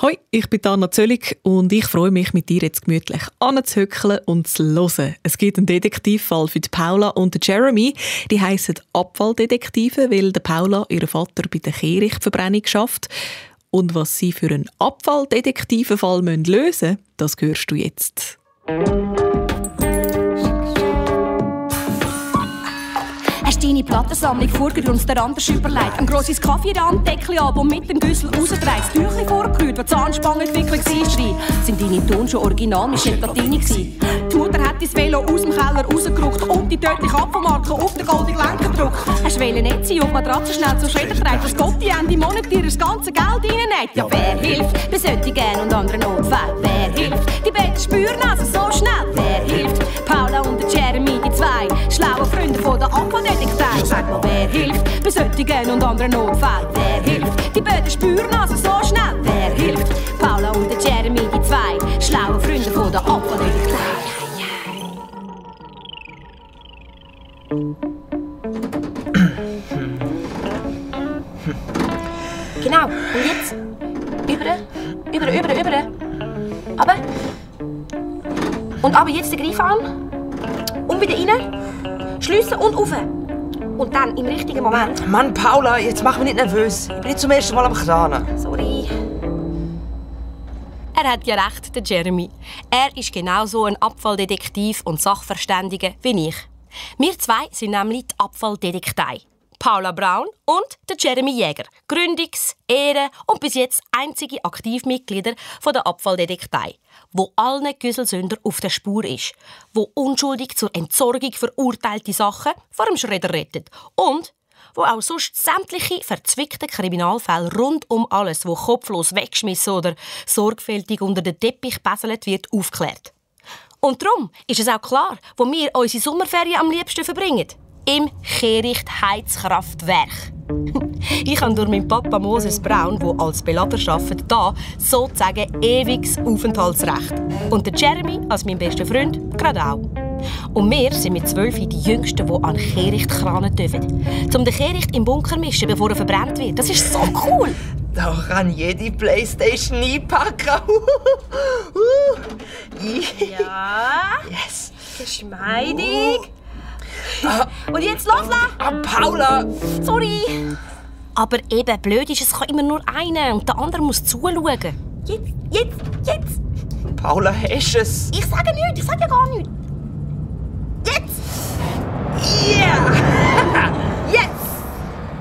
Hoi, ich bin Anna Zöllig und ich freue mich, mit dir jetzt gemütlich anzuhöckeln und zu hören. Es gibt einen Detektivfall für die Paula und den Jeremy. Die heissen Abfalldetektive, weil der Paula ihren Vater bei der Kehrichtverbrennung schafft. Und was sie für einen Abfalldetektivenfall lösen müssen, das hörst du jetzt. Hast deine Plattensammlung vorgerührt und dir anders überlegt? Ein grosses Kaffeeranddeckchen ab und mit dem Güssel rausdreht. Das Tüchli vorgerührt, wo die Zahnspangenentwicklung war. Sind deine Tonschen original mit Gelatine gsi? Die Mutter hat dein Velo aus dem Keller rausgerückt und die tödliche Apfelmarke auf den goldenen Lenker gedruckt. Hast du nicht sein und die Matratze schnell zur Schäden trägt, dass Gott die Ende Monat dir das ganze Geld reinnäht? Ja, wer hilft bei solchen gern und anderen Notfällen? Wer hilft? Die Betten spüren also so schnell. Wer hilft? Paula und der Jeremy, die zwei schlauen Freunde von der Abfalldetektive. Sag mal, wer hilft bei solchen und anderen Notfällen? Wer hilft? Die Böden spüren also so schnell. Wer hilft? Paula und der Jeremy, die zwei schlauen Freunde von der Abfalldetektive. Genau, und jetzt? Über. Aber. Und aber jetzt den Griff an. Und wieder rein. Schliessen und rauf. Und dann im richtigen Moment. Mann, Paula, jetzt mach mich nicht nervös. Ich bin nicht zum ersten Mal am Kranen. Sorry. Er hat ja recht, der Jeremy. Er ist genauso ein Abfalldetektiv und Sachverständiger wie ich. Wir zwei sind nämlich die Abfalldetektei. Paula Braun und der Jeremy Jäger. Gründungs-, Ehren- und bis jetzt einzige Aktivmitglieder der Abfalldetektei, wo allen Güsselsünder auf der Spur ist, wo unschuldig zur Entsorgung verurteilte Sachen vor dem Schredder rettet und wo auch sonst sämtliche verzwickte Kriminalfälle rund um alles, wo kopflos weggeschmissen oder sorgfältig unter den Teppich gebesselt wird, aufklärt. Und darum ist es auch klar, wo wir unsere Sommerferien am liebsten verbringen. Im Kehricht-Heizkraftwerk. Ich habe durch meinen Papa Moses Braun, der als Belader arbeitet, hier sozusagen ewiges Aufenthaltsrecht. Und der Jeremy, als mein bester Freund, gerade auch. Und wir sind mit 12 die Jüngsten, die an Kehricht kranen dürfen. Um den Kehricht im Bunker zu mischen, bevor er verbrannt wird. Das ist so cool! Da kann jede Playstation einpacken. Ja. Yes. Geschmeidig. Und jetzt loslassen! Paula! Sorry! Aber eben, blöd ist, es kann immer nur einer und der andere muss zuschauen. Jetzt! Paula, hast du es? Ich sage nichts, ich sage ja gar nichts. Jetzt! Yeah! Yes!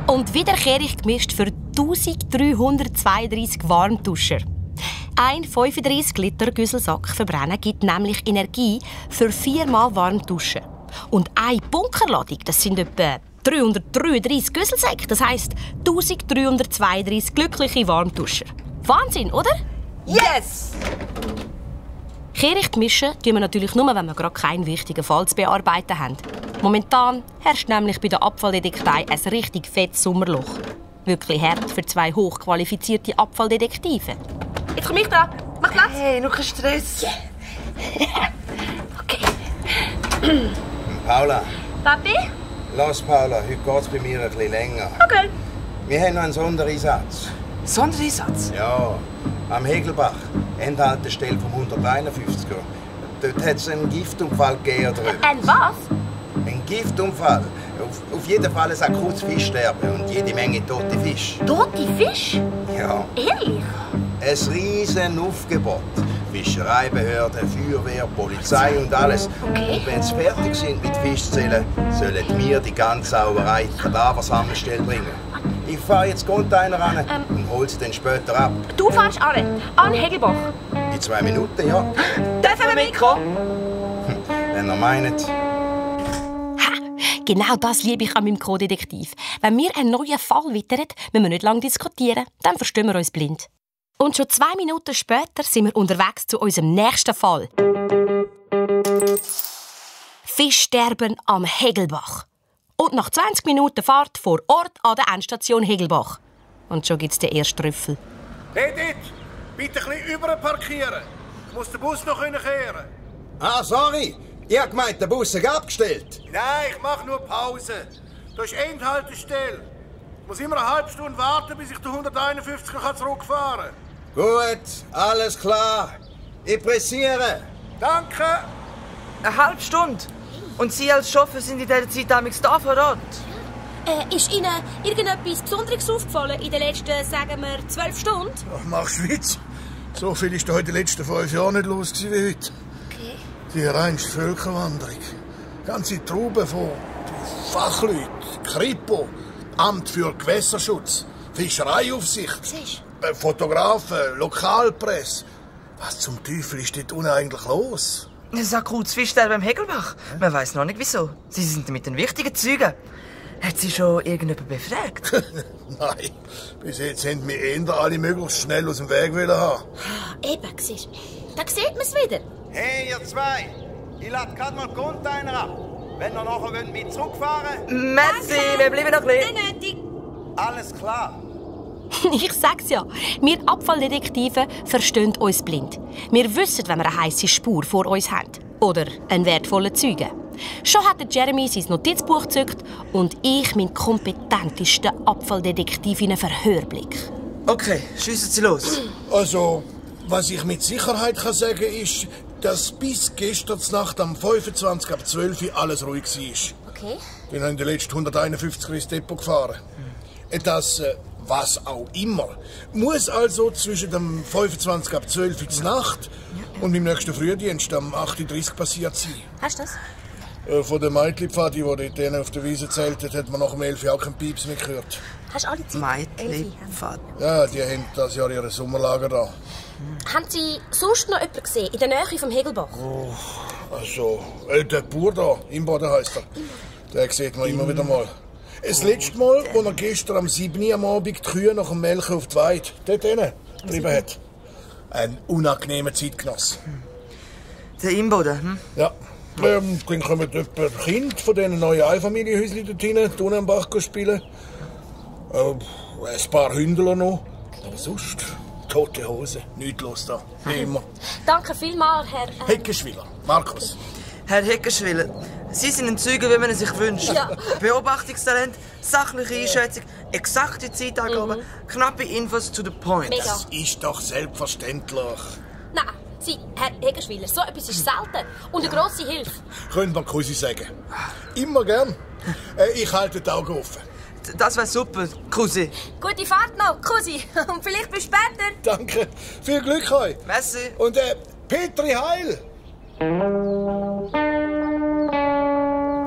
Und wieder Kehricht gemischt für 1332 Warmduscher. Ein 35 Liter Güsselsack verbrennen gibt nämlich Energie für 4-mal Warmduschen. Und eine Bunkerladung, das sind etwa 333 Güsselsäcke. Das heisst 1332 glückliche Warmduscher. Wahnsinn, oder? Yes! Kehricht mischen tun wir natürlich nur, wenn wir gerade keinen wichtigen Fall zu bearbeiten haben. Momentan herrscht nämlich bei der Abfalldetektei ein richtig fettes Sommerloch. Wirklich hart für 2 hochqualifizierte Abfalldetektive. Jetzt komme ich dran. Mach Platz. Hey, noch kein Stress. Okay. Paula. Papi? Lass Paula, heute geht es bei mir ein bisschen länger. Okay. Wir haben noch einen Sondereinsatz. Sondereinsatz? Ja, am Hegelbach, Endhaltestelle vom 151er. Dort hat es einen Giftunfall gegeben. Ein was? Ein Giftunfall. Auf jeden Fall ein akutes Fischsterben und jede Menge tote Fische. Tote Fisch? Ja. Ehrlich? Ein riesen Aufgebot. Fischereibehörde, Feuerwehr, Polizei und alles. Okay. Und wenn sie fertig sind mit Fischzählen, sollen wir die ganze Sauerei in die Kadaversammelstelle bringen. Ich fahre jetzt Container ran und hol sie dann später ab. Du fährst an Hegelbach. In 2 Minuten, ja. Dürfen wir mitkommen? Wenn ihr meint. Genau das liebe ich an meinem Co-Detektiv. Wenn wir einen neuen Fall wittern, müssen wir nicht lange diskutieren, dann verstehen wir uns blind. Und schon 2 Minuten später sind wir unterwegs zu unserem nächsten Fall. Fischsterben am Hegelbach. Und nach 20 Minuten Fahrt vor Ort an der Endstation Hegelbach. Und schon gibt's den ersten Trüffel. Edith, bitte ein bisschen überparkieren. Ich muss den Bus noch kehren. Ah, sorry. Ich hab gemeint, der Bus ist abgestellt. Nein, ich mache nur Pause. Da ist Endhaltestelle. Ich muss immer eine halbe Stunde warten, bis ich den 151 zurückfahren kann. Gut, alles klar. Ich pressiere. Danke. Eine halbe Stunde. Und Sie als Chauffeur sind in dieser Zeit damals da vor Ort. Ist Ihnen irgendetwas Besonderes aufgefallen in den letzten, sagen wir, 12 Stunden? Ach, machst du Witz? So viel ist heute in den letzten 5 Jahren nicht los wie heute. Okay. Die reinste Völkerwanderung. Ganze Trauben von Fachleuten, Kripo, Amt für Gewässerschutz, Fischereiaufsicht, Fotografen, Lokalpresse. Was zum Teufel ist dort unten eigentlich los? Das akutes Fischsterben beim Hegelbach. Man weiss noch nicht wieso. Sie sind mit den wichtigen Zeugen. Hat Sie schon irgendjemand befragt? Nein, bis jetzt haben wir eher alle möglichst schnell aus dem Weg haben. Eben, siehst du. Da sieht man es wieder. Hey, ihr zwei! Ich lade gerade mal den Container ab. Wenn ihr nachher mit zurückfahren Merci, wir bleiben noch ein bisschen. Nötig. alles klar. Ich sag's ja, wir Abfalldetektive verstehen uns blind. Wir wissen, wenn wir eine heisse Spur vor uns haben. Oder einen wertvollen Zeugen. Schon hat der Jeremy sein Notizbuch gezückt und ich meinen kompetentesten Abfalldetektivinnen-Verhörblick. Okay, schiessen Sie los. Also, was ich mit Sicherheit kann sagen ist, dass bis gestern Nacht am 25 ab 12 Uhr alles ruhig war. Okay. Dann haben die letzten 151 ins Depot gefahren. Das, was auch immer, muss also zwischen dem 25 ab 12 Uhr Nacht und dem nächsten Frühdienst am 8:30 Uhr passiert sein. Hast du das? Von den Mädchenpfadi, die dort auf der Wiese zeltet, hat man nach dem 11 Uhr auch keinen Pieps mehr gehört. Hast du alle Zeit? Meitli-Pfad. Ja, die haben das Jahr ihre Sommerlager da. Haben Sie sonst noch jemanden gesehen, in der Nähe vom Hegelbach? Also, der Bauer da, Imboden heisst er. Den sieht man immer wieder mal. Das letzte Mal, als er gestern am 7 Uhr am Abend die Kühe nach dem Melken auf die Weide dort hinten getrieben hat. Ein unangenehmer Zeitgenoss. Der Imboden, hm? Ja. Dann kommen etwa Kinder von diesen neuen Einfamilienhäuschen dort hinein, unten am Bach spielen. Ein paar Hündler noch. Aber sonst, tote Hose, nichts los da. Wie immer. Danke vielmals, Herr... Heckenschwiller, Markus. Herr Heckenschwiller, Sie sind ein Zeuge, wie man es sich wünscht. Ja. Beobachtungstalent, sachliche Einschätzung, exakte Zeitangaben, knappe Infos to the point. Mega. Das ist doch selbstverständlich. Nein, Sie, Herr Hegerschwiller, so etwas ist selten und eine grosse Hilfe. Könnt ihr Cousin sagen. Immer gern. Ich halte die Augen offen. Das wäre super, Cousin. Gute Fahrt noch, Cousin. Und vielleicht bis später. Danke. Viel Glück euch. Merci. Und Petri Heil.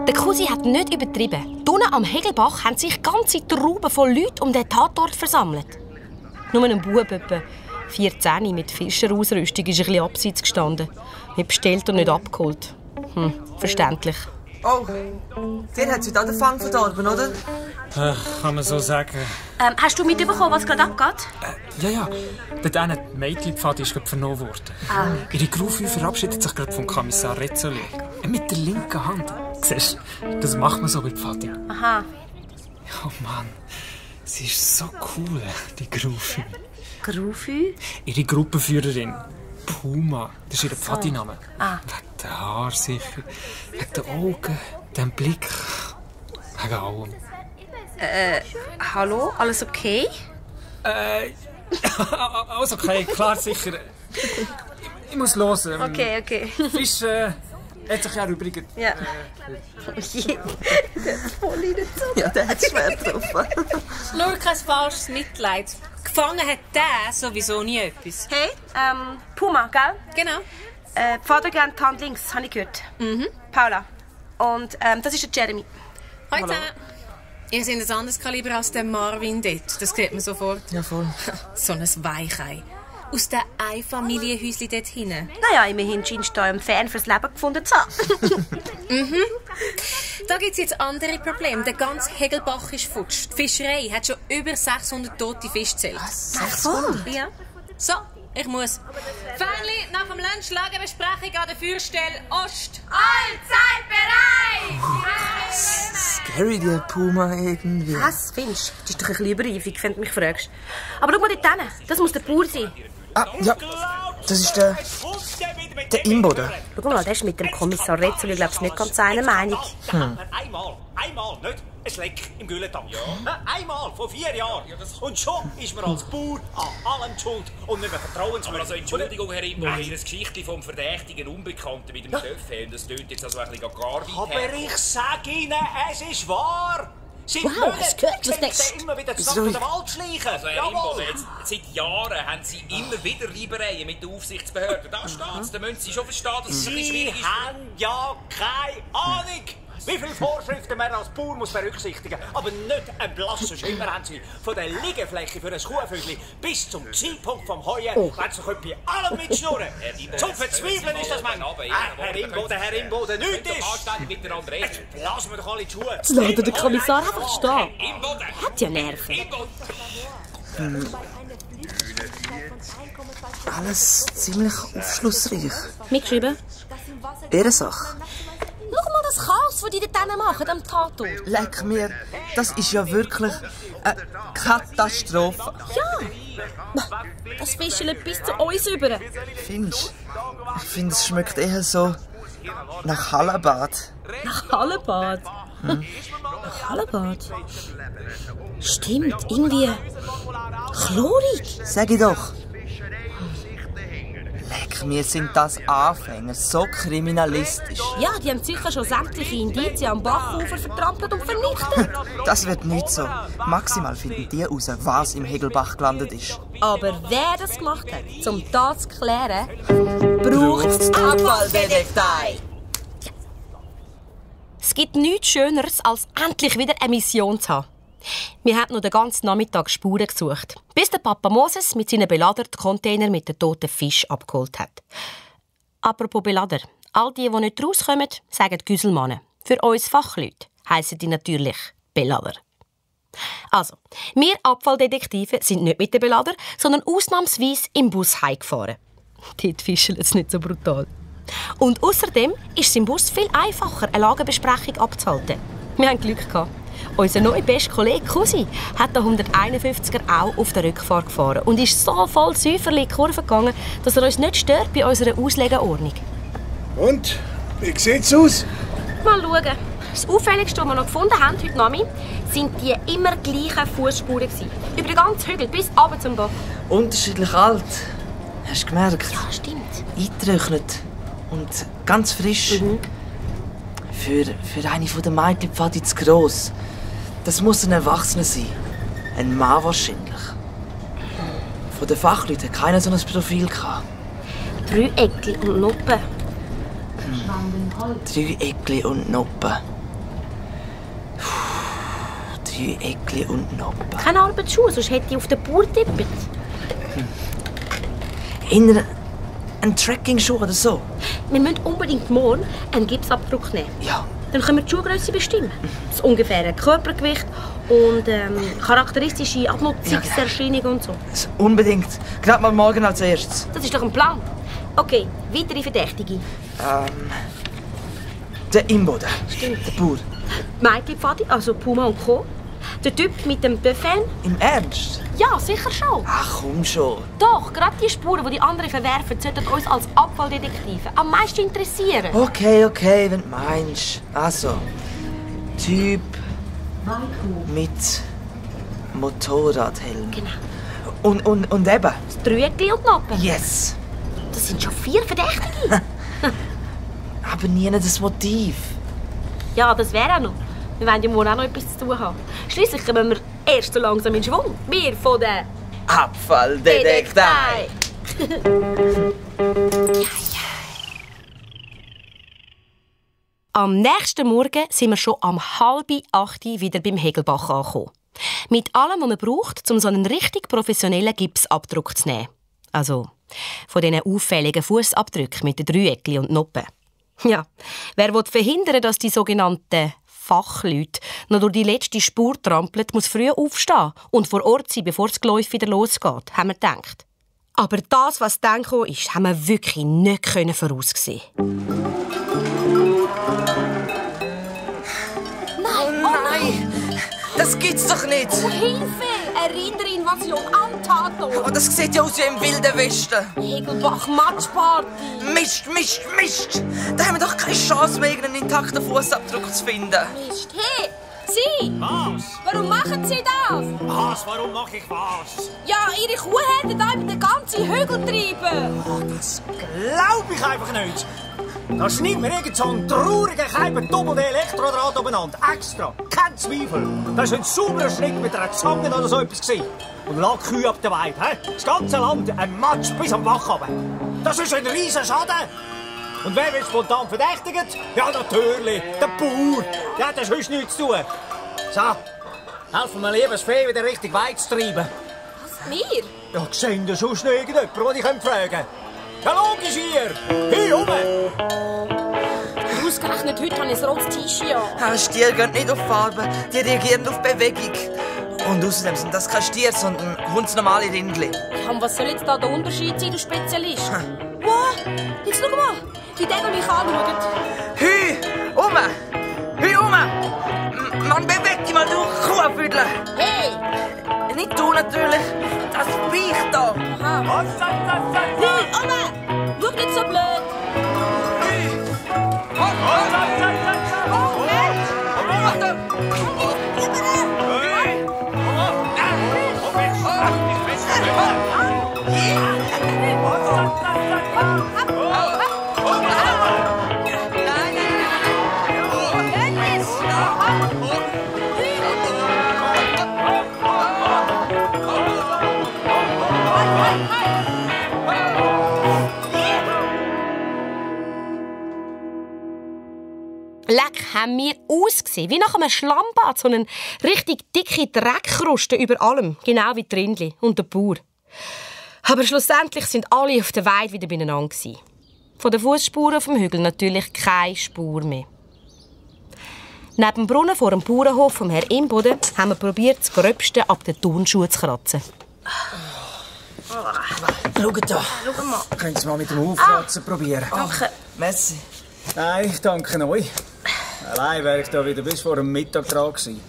Der Cousin hat nicht übertrieben. Unten am Hegelbach haben sich ganze Trauben von Leuten um den Tatort versammelt. Nur ein Bub, etwa 14, mit Fischerausrüstung, ist ein bisschen abseits gestanden. Nicht bestellt und nicht abgeholt. Verständlich. Oh, der hat heute auch den Fang verdorben, oder? Kann man so sagen. Hast du mitbekommen, was gerade abgeht? Ja. Dort eine Mädchenpfad ist gerade vernommen worden. Ihre Gruppe verabschiedet sich gerade vom Kommissar Rezzoli. Mit der linken Hand. Siehst du, das macht man so bei Pfadi. Aha. Oh Mann, sie ist so cool, die Gruppe. Grufi? Ihre Gruppenführerin. Puma, das ist ihr Pfadiname. Wegen den Haaren sicher, wegen den Augen, dem Blick, wegen allem. Hallo, alles okay? Alles okay, klar, sicher. Ich muss los. Okay. Fisch hat sich ja erübrigt. Ja. Ja, der hat es schwer getroffen. Nur kein falsches Mitleid. Gefangen hat der sowieso nie etwas. Hey, Puma, gell? Genau. Die Vater geht die Hand links, habe ich gehört. Paula. Und das ist der Jeremy. Hallo zusammen. Ihr seid ein anderes Kaliber als der Marvin dort. Das sieht man sofort. Ja, voll. So ein Weichei. Aus dem Einfamilienhäuschen dort hinten. Naja, immerhin scheinst du da einen Fan fürs Leben gefunden zu haben. Da gibt es jetzt andere Probleme. Der ganze Hegelbach ist futsch. Die Fischerei hat schon über 600 tote Fische gezählt. 600? Ja. So, ich muss. Fähnli, nach dem Lunch Lagerbesprechung an der Feuerstelle Ost. Allzeit bereit! Scary, der Puma irgendwie. Was findest du? Das ist doch ein bisschen übereifrig, wenn du mich fragst. Aber schau mal dort hin. Das muss der Bauer sein. Ah, ja. Das ist der Imboden. Schau mal, der ist mit dem Kommissar Rezzoli, glaube ich, nicht ganz einer Meinung. Einmal, nicht ein Leck im Güllentank. Ja. Einmal, vor 4 Jahren. Ja, und schon ist man als Bauer an allem schuld und nicht mehr vertrauenswürdig. Aber also, Entschuldigung, Herr Imbo, Ihre Geschichte vom verdächtigen Unbekannten mit dem Töpfe, das tönt jetzt also ein bisschen gar weit Aber her. ich sage Ihnen, es ist wahr. Seit Wow, hast du gehört, was Monaten immer wieder zusammen in den Wald schleichen. Also, Herr Imbo, seit Jahren haben Sie immer wieder Reibereien mit der Aufsichtsbehörde. Da steht's, da müssen Sie schon verstehen, dass es ein bisschen schwierig ist. Sie haben ja keine Ahnung, wie viele Vorschriften man als Bauer muss berücksichtigen muss. Aber nicht einen blassen Schimmer haben Sie. Von der Liegefläche für ein Kuhvögel bis zum Zeitpunkt vom Heuen werden Sie bei allem mitschnurren. Zum Verzweifeln ist das manchmal. Herr Imboden, nichts ist. Jetzt blasen wir doch alle die Schuhe. Jetzt lässt der Kommissar einfach stehen. Imboden! Hat ja Nerven. Alles ziemlich aufschlussreich. Mitgeschrieben? Ehrensache. Schau mal das Chaos, das die dort machen, am Tatort. Leck mir, das ist ja wirklich eine Katastrophe. Ja! Das fischelt bis zu uns über. Findest du? Ich finde, es schmeckt eher so nach Hallenbad. Nach Hallenbad? Nach Hallenbad? Stimmt, irgendwie chlorig. Sag ich doch. Leck mir, sind das Anfänger so kriminalistisch. Ja, die haben sicher schon sämtliche Indizien am Bachufer vertrampelt und vernichtet. Das wird nicht so. Maximal finden die heraus, was im Hegelbach gelandet ist. Aber wer das gemacht hat, um das zu klären, braucht das Abfalldetektei. Es gibt nichts Schöneres, als endlich wieder eine Mission zu haben. Wir haben noch den ganzen Nachmittag Spuren gesucht, bis der Papa Moses mit seinen Belader die Container mit den toten Fisch abgeholt hat. Apropos Belader, all die nicht rauskommen, sagen Güselmannen. Für uns Fachleute heissen die natürlich Belader. Also, wir Abfalldetektive sind nicht mit den Belader, sondern ausnahmsweise im Bus heimgefahren. Dort fischen es nicht so brutal. Und außerdem ist es im Bus viel einfacher, eine Lagebesprechung abzuhalten. Wir haben Glück gehabt. Unser neuer bester Kollege Kusi hat den 151er auch auf der Rückfahrt gefahren und ist so voll Säuferli in die Kurve gegangen, dass er uns nicht stört bei unserer Auslegeordnung. Und? Wie sieht's aus? Mal schauen. Das Auffälligste, was wir noch gefunden haben heute Nachmittag, sind die immer gleichen Fußspuren. Über den ganzen Hügel bis runter zum Bach. Unterschiedlich alt. Hast du gemerkt? Ja, stimmt. Eingetrocknet. Und ganz frisch. Für eine der Mädchen fand zu gross. Das muss ein Erwachsener sein. Ein Mann wahrscheinlich. Von den Fachleuten hat keiner so ein Profil gehabt. 3 Eckli und Noppen. 3 Eckli und Noppen. 3 Eckli und Noppen. Keine Arbeitsschuhe, sonst hätte ich auf den Bauer getippt. Hinter ein Trekking-Schuh oder so? Wir müssen unbedingt morgen einen Gipsabdruck nehmen. Ja. Dann können wir die Schuhgrösse bestimmen. Das ungefähre Körpergewicht und charakteristische Abnutzungserscheinungen und so. Unbedingt. Gerade mal morgen als erstes. Das ist doch ein Plan. Okay, weitere Verdächtige. Der Imboden. Stimmt. Der Bauer. Mädchenpfadi, also Puma und Co. Der Typ mit dem Buffet. Im Ernst? Ja, sicher schon. Ach, komm schon. Doch, gerade die Spuren, die anderen verwerfen, sollten uns als Abfalldetektive am meisten interessieren. Okay, wenn du meinst. Also, Typ mit Motorradhelm. Genau. Und eben? Das Dreieckli und Noppen. Yes. Das sind schon 4 Verdächtige. Aber nie das Motiv. Ja, das wäre auch noch. Wir wollen ja morgen auch noch etwas zu tun haben. Schliesslich kommen wir erst so langsam in Schwung. Wir von der Abfalldetektei. Am nächsten Morgen sind wir schon um 7:30 wieder beim Hegelbach angekommen. Mit allem, was man braucht, um so einen richtig professionellen Gipsabdruck zu nehmen. Also von diesen auffälligen Fußabdrücken mit den Dreieckli und Noppen. Ja, wer will verhindern, dass die sogenannten Fachleute noch durch die letzte Spur trampeln, muss früh aufstehen und vor Ort sein, bevor das Geläuf wieder losgeht, haben wir gedacht. Aber das, was dann kam, haben wir wirklich nicht voraussehen. Das gibt's doch nicht! Oh, Hilfe! Eine Rinderinvasion am Tatort! Aber das sieht ja aus wie im Wilden Westen! Hegelbach Matschparty! Mist! Da haben wir doch keine Chance mehr, einen intakten Fußabdruck zu finden! Mist! Hey! Sie! Was? Warum machen Sie das? Was? Warum mache ich was? Ja, Ihre Kuh hätte da über den ganzen Hügel treiben. Das glaube ich einfach nicht. Da schneidet mir irgend so einen traurigen Keiben doppelten Elektrodraht umeinander. Extra. Kein Zweifel. Das war ein sauberer Schnitt mit einer Zange oder so etwas. Und lag Kühe ab der Weide. Das ganze Land ein Matsch bis am Bach runter. Das ist ein riesen Schaden. Und wer wird spontan verdächtigt? Ja, natürlich. Der Bauer. Der hat sonst nichts zu tun. So, helfen wir lieber das Vieh wieder richtig weit zu treiben. Was, mir? Ja, sehen Sie sonst noch irgendjemanden, den ich fragen könnte? Ja, logisch hier. Hier rum. Ausgerechnet heute habe ich ein rotes T-Shirt an. Stiere gehen nicht auf Farbe, die reagieren auf Bewegung. Und außerdem sind das keine Stiere, sondern hundsnormale Rindli. Ja, und was soll jetzt da der Unterschied sein, du Spezialist? Wow, jetzt schau mal, wie der mich anschaut. Hü, Man bewegt dich mal durch Kuhfüdler. Hey! Nicht du natürlich, das Viech da. Was? Schau nicht so blöd. Leck, haben wir ausgesehen wie nach einem Schlammbad, so eine richtig dicke Dreckkruste über allem, genau wie die Rindli und der Bauer. Aber schlussendlich sind alle auf der Weide wieder beieinander gewesen. Von den Fussspuren auf dem Hügel natürlich keine Spur mehr. Neben dem Brunnen vor dem Bauernhof vom Herrn Imboden haben wir probiert, das Gröbste ab den Turnschuhen zu kratzen. Schaut da. Schau mal. Können Sie mal mit dem Aufkratzen probieren? Danke. Messi. Nein, ich danke euch. Allein wäre ich da wieder bis vor dem Mittag dran gewesen.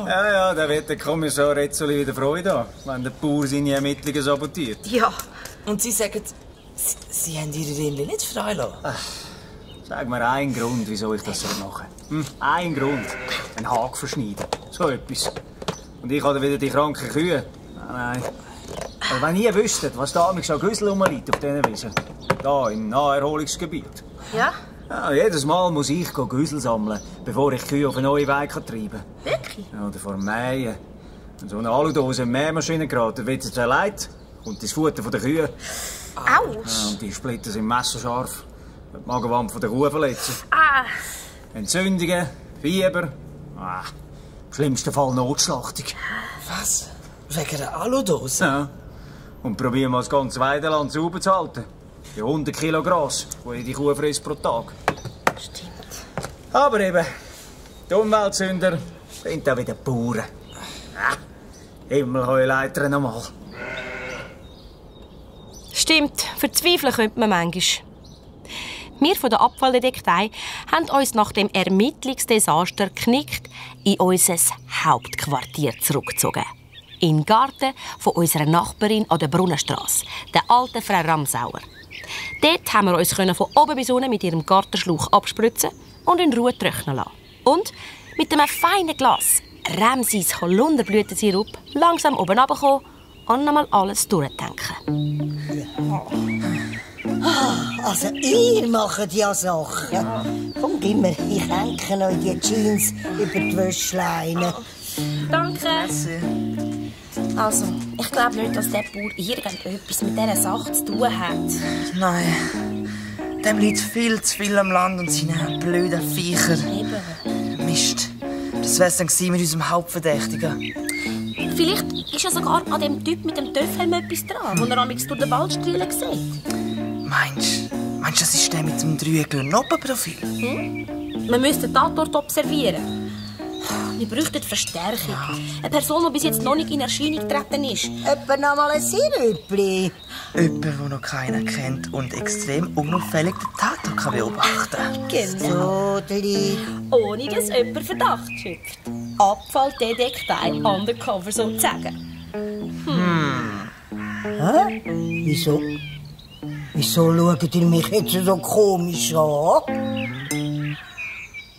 Ja, da wird der Kommissar Retzoli wieder Freude haben, wenn der Bauer seine Ermittlungen sabotiert. Ja. Und Sie sagen, Sie haben Ihre Rindli nicht freigelassen? Sag mir einen Grund, wieso ich das mache. Ein Grund. Ein Haken verschneiden. So etwas. Und ich habe wieder die kranken Kühe. Nein. Aber wenn ihr wüsstet, was da mit so Güssel rumliegt auf diesen Wiesen. Da im Naherholungsgebiet. Ja? Ja, jedes Mal muss ich Güssel sammeln, bevor ich Kühe auf eine neue Weide treiben kann. Wirklich? Ja, oder vor dem Mähen. Wenn so eine Aludose in die Mähmaschine gerät, dann wird es zerlegt. Kommt das Futter von den Kühen. Autsch. Ja, und die Splitter sind messerscharf. Die Magenwand von der Kuh verletzen. Entzündungen, Fieber. Im schlimmsten Fall Notschlachtung. Was? Wegen einer Aludose? Ja. Und probieren wir das ganze Weideland sauber zu halten. Die 100 Kilo Gras, die jede Kuh frisst pro Tag. Stimmt. Aber eben, die Umweltsünder sind auch wieder die Bauern. Himmelheuleiter nochmal. Stimmt, verzweifeln könnte man manchmal. Wir von der Abfalldetektei haben uns nach dem Ermittlungsdesaster geknickt in unser Hauptquartier zurückgezogen. In den Garten von unserer Nachbarin an der Brunnenstrasse, der alten Frau Ramsauer. Dort haben wir uns von oben bis unten mit ihrem Gartenschlauch abspritzen und in Ruhe trocknen lassen. Und mit einem feinen Glas Ramsis Holunderblütensirup langsam oben runterkommen und nochmal alles durchdenken. Also, ihr macht ja Sachen. Komm, gib mir, ich hänge euch die Jeans über die Wäschleine. Danke. Also, ich glaube nicht, dass der Bauer irgendetwas mit dieser Sache zu tun hat. Nein. Dem liegt viel zu viel am Land und seine blöden Viecher. Eben. Mist. Das wär's dann gewesen mit unserem Hauptverdächtigen. Vielleicht ist ja sogar an dem Typ mit dem Töpfhelm etwas dran, wo er amigs durch den Wald strahlen sieht. Meinst du, das ist der mit dem Drei-Glonoppenprofil? Man müsste den Tatort observieren. Wir bräuchten Verstärkung. Eine Person, die bis jetzt noch nicht in Erscheinung getreten ist. Etwa noch mal ein Sirüppli. Jemand, den noch keiner kennt und extrem unauffällig den Tatort kann beobachten kann. Genau. Sodeli. Ohne dass jemand Verdacht schöpft. Abfalldetektei undercover sozusagen. Hä? Wieso? Wieso schaut ihr mich jetzt so komisch an?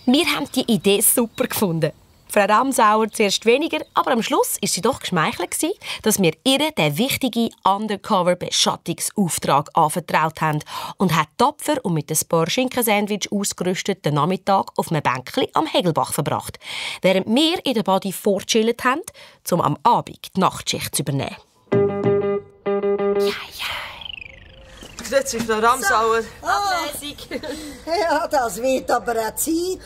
Wir haben die Idee super gefunden. Frau Ramsauer zuerst weniger, aber am Schluss war sie doch geschmeichelt, dass wir ihr den wichtigen Undercover-Beschattungsauftrag anvertraut haben und hat tapfer und mit ein paar Schinkensandwich ausgerüstet den Nachmittag auf einem Bänkli am Hegelbach verbracht, während wir in der Body vorgechillt haben, um am Abend die Nachtschicht zu übernehmen. Grüezi, Frau Ramsauer. Ablässig. Ja, das wird aber auch Zeit.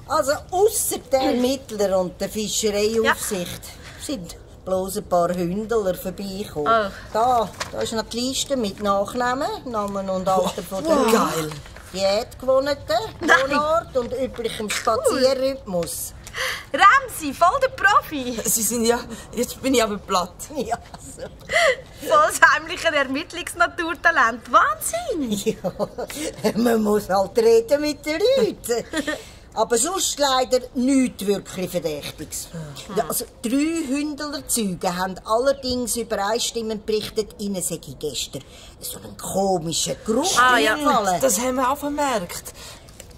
Also, ausser der Ermittler und der Fischereiaufsicht sind bloß ein paar Hündler vorbeigekommen. Da ist noch die Liste mit Nachnamen, Namen und Alter von der Geil. Diätgewohnten, Wohnort und üblichem Spazierrhythmus. Ramsi, voll der Profi. Sie sind ja... Jetzt bin ich aber platt. Ja, so. Volles heimlicher Ermittlungsnaturtalent. Wahnsinn! Ja, man muss halt reden mit den Leuten. Aber sonst leider nichts wirklich Verdächtiges. Ja, also 3 Hündlerzeuge haben allerdings übereinstimmend berichtet, ihnen sei gestern so einen komischen Geruch gefallen. Das haben wir auch vermerkt.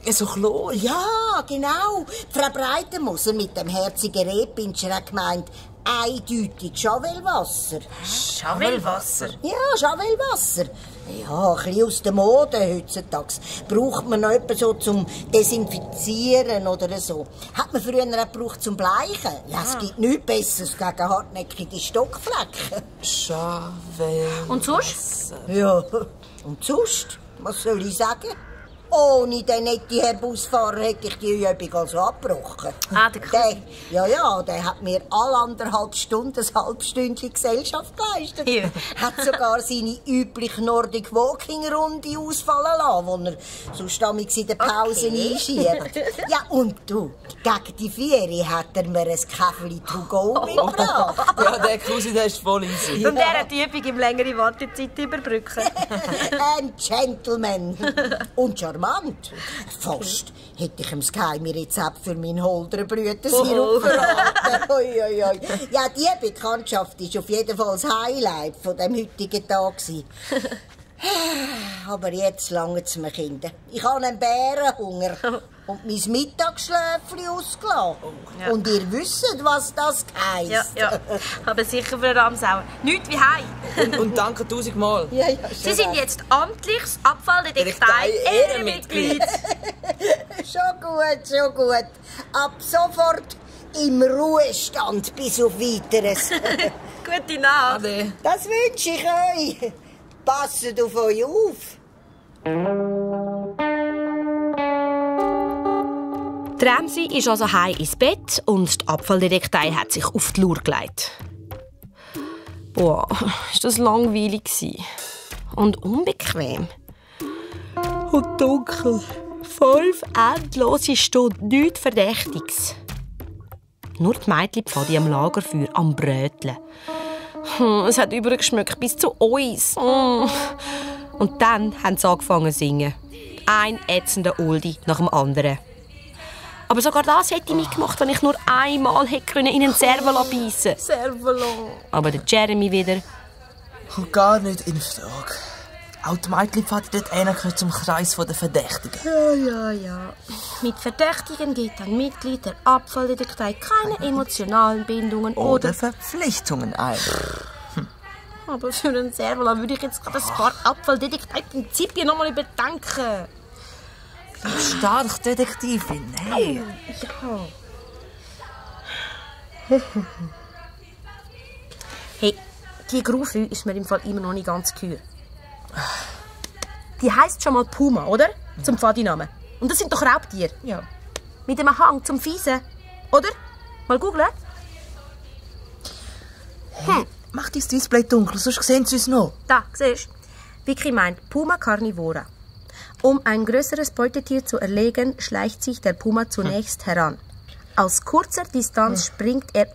So Chlor. Ja, genau. Frau Breitenmoser mit dem herzigen Rehpinscher hat gemeint, eindeutig Chavelwasser. Chavelwasser? Ja, Chavelwasser. Ja, ein bisschen aus der Mode heutzutage. Braucht man noch etwas so zum Desinfizieren oder so. Hat man früher auch gebraucht zum Bleichen. Ja, es gibt nichts Besseres gegen hartnäckige Stockflecken. Chavel. Und sonst? Ja, und sonst? Was soll ich sagen? Ohne den netten Herr Busfahrer hätte ich die Übung also abgebrochen. Der hat mir alle 1,5 Stunden ein halbstündchen Gesellschaft geleistet. Ja. Hat sogar seine übliche Nordic Walking Runde ausfallen lassen, die er sonst damals in der Pause einschiebt. Ja, und du, gegen die 4 hat er mir ein Käferli to go mitgebracht. Ja, der Cousin, der ist voll easy. Und der hat die Übung im längere Wartezeit überbrücken. Ein Gentleman. Und charmant. Fast hätte ich ihm das geheime Rezept für meinen Holderblütensirup verraten. Ja, die Bekanntschaft war auf jeden Fall das Highlight von dem heutigen Tag. Aber jetzt lange es mir, Kinder. Ich habe einen Bärenhunger und mein Mittagsschläfchen ausgelassen. Ja. Und ihr wisst, was das heisst. Ja. Aber sicher, Frau Ramsauer. Nichts wie heim. Und danke 1000-mal. Ja, Sie sind jetzt amtliches Abfalldetektei-Ehrenmitglied. Schon gut. Ab sofort im Ruhestand bis auf Weiteres. Gute Nacht. Ade. Das wünsche ich euch. Passet auf euch auf. Die Ramsi ist also heim ins Bett und die Abfalldetektei hat sich auf die Lur gelegt. Boah, ist das langweilig gewesen. Und unbequem. Und dunkel. 5 endlose Stunden, nichts Verdächtiges. Nur die Mädchen Pfadi am Lagerfeuer am Bröteln. Es hat übergeschmeckt bis zu uns. Und dann haben sie angefangen zu singen. Ein ätzender Oldie nach dem anderen. Aber sogar das hätte ich mitgemacht, wenn ich nur einmal hätte in einen Cervelo beißen können. Cervelo. Aber der Jeremy wieder. Kommt gar nicht in Frage. Auch die Mädchen fährt dort gehören zum Kreis der Verdächtigen. Ja. Mit Verdächtigen geht ein Mitglied der Abfalldetektei keine emotionalen Bindungen Oder Verpflichtungen ein. Aber für einen Cervelo würde ich jetzt gerade ein paar Abfalldetektei-Prinzipien noch mal überdenken. Stark, Detektivin. Hey. Ja. Hey, die Gruppe ist mir im Fall immer noch nicht ganz gehör. Die heisst schon mal Puma, oder? Zum Pfadinamen. Und das sind doch Raubtiere. Ja. Mit einem Hang zum Fiesen, oder? Mal googeln. Mach dein Display dunkel, sonst sehen sie uns noch. Da, siehst du. Vicky meint Puma carnivora. Um ein größeres Beutetier zu erlegen, schleicht sich der Puma zunächst heran. Aus kurzer Distanz springt er,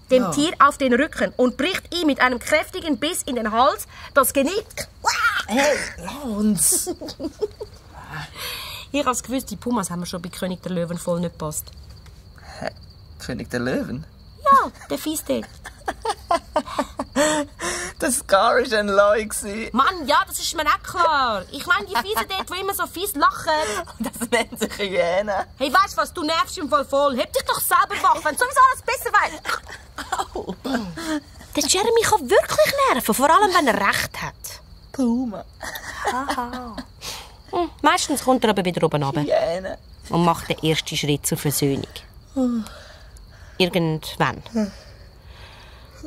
dem Tier auf den Rücken und bricht ihm mit einem kräftigen Biss in den Hals das Genick. Hey, lass uns. Ich habe gewusst, die Pumas haben mir schon bei König der Löwen voll nicht gepasst. König der Löwen? Ja, der Fies dort. Der Scar war ein Leu. Mann, ja, das ist mir auch klar. Ich meine, die Fiesen dort, die immer so fies lachen. Das nennt sich Hyäne. Hey, weißt du was, du nervst im Fall voll. Heb dich doch selber wach, wenn du sowieso alles besser weißt. Der Jeremy kann wirklich nerven, vor allem wenn er recht hat. Puma. Haha. Meistens kommt er aber wieder oben runter. Hyäne. Und macht den ersten Schritt zur Versöhnung. Irgendwann.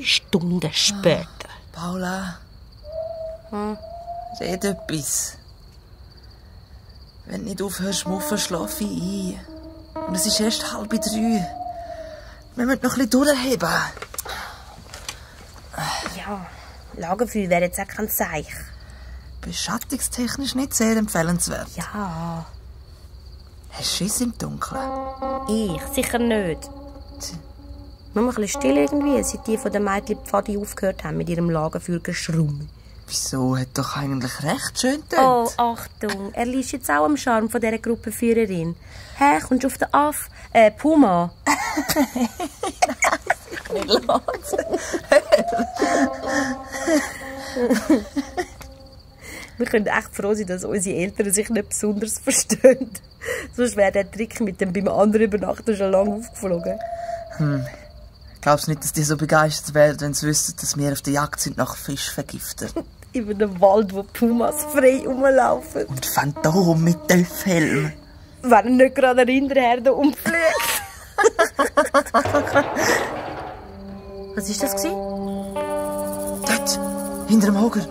Stunden später. Paula. Red etwas. Wenn du nicht aufhörst, muffen, schlafe ich ein. Und es ist erst 2:30. Wir müssen noch ein bisschen durchheben. Ja, Lagerfeuer wäre jetzt auch kein Zeichen. Beschattungstechnisch nicht sehr empfehlenswert. Ja. Hast du Schiss im Dunkeln? Ich? Sicher nicht. Nur ein bisschen still irgendwie, seit die von den Mädchen Pfadi aufgehört haben mit ihrem Lagerfeuer geschrummen. Wieso? Hat doch eigentlich recht schön dort. Oh, Achtung, er liegt jetzt auch am Charme von dieser Gruppenführerin. Hä, kommst du auf den Aff? Puma? Nicht los. Wir können echt froh sein, dass unsere Eltern sich nicht besonders verstehen. Sonst wäre der Trick mit dem beim anderen Übernachten schon lange aufgeflogen. Glaubst du nicht, dass die so begeistert werden, wenn sie wissen, dass wir auf der Jagd sind nach Fischvergifter? In einem Wald, wo Pumas frei rumlaufen. Und Phantom mit Töpfhelm. Wenn nicht gerade eine Rinderherde umpflegt. Was war das? Dort, hinter dem Hoger.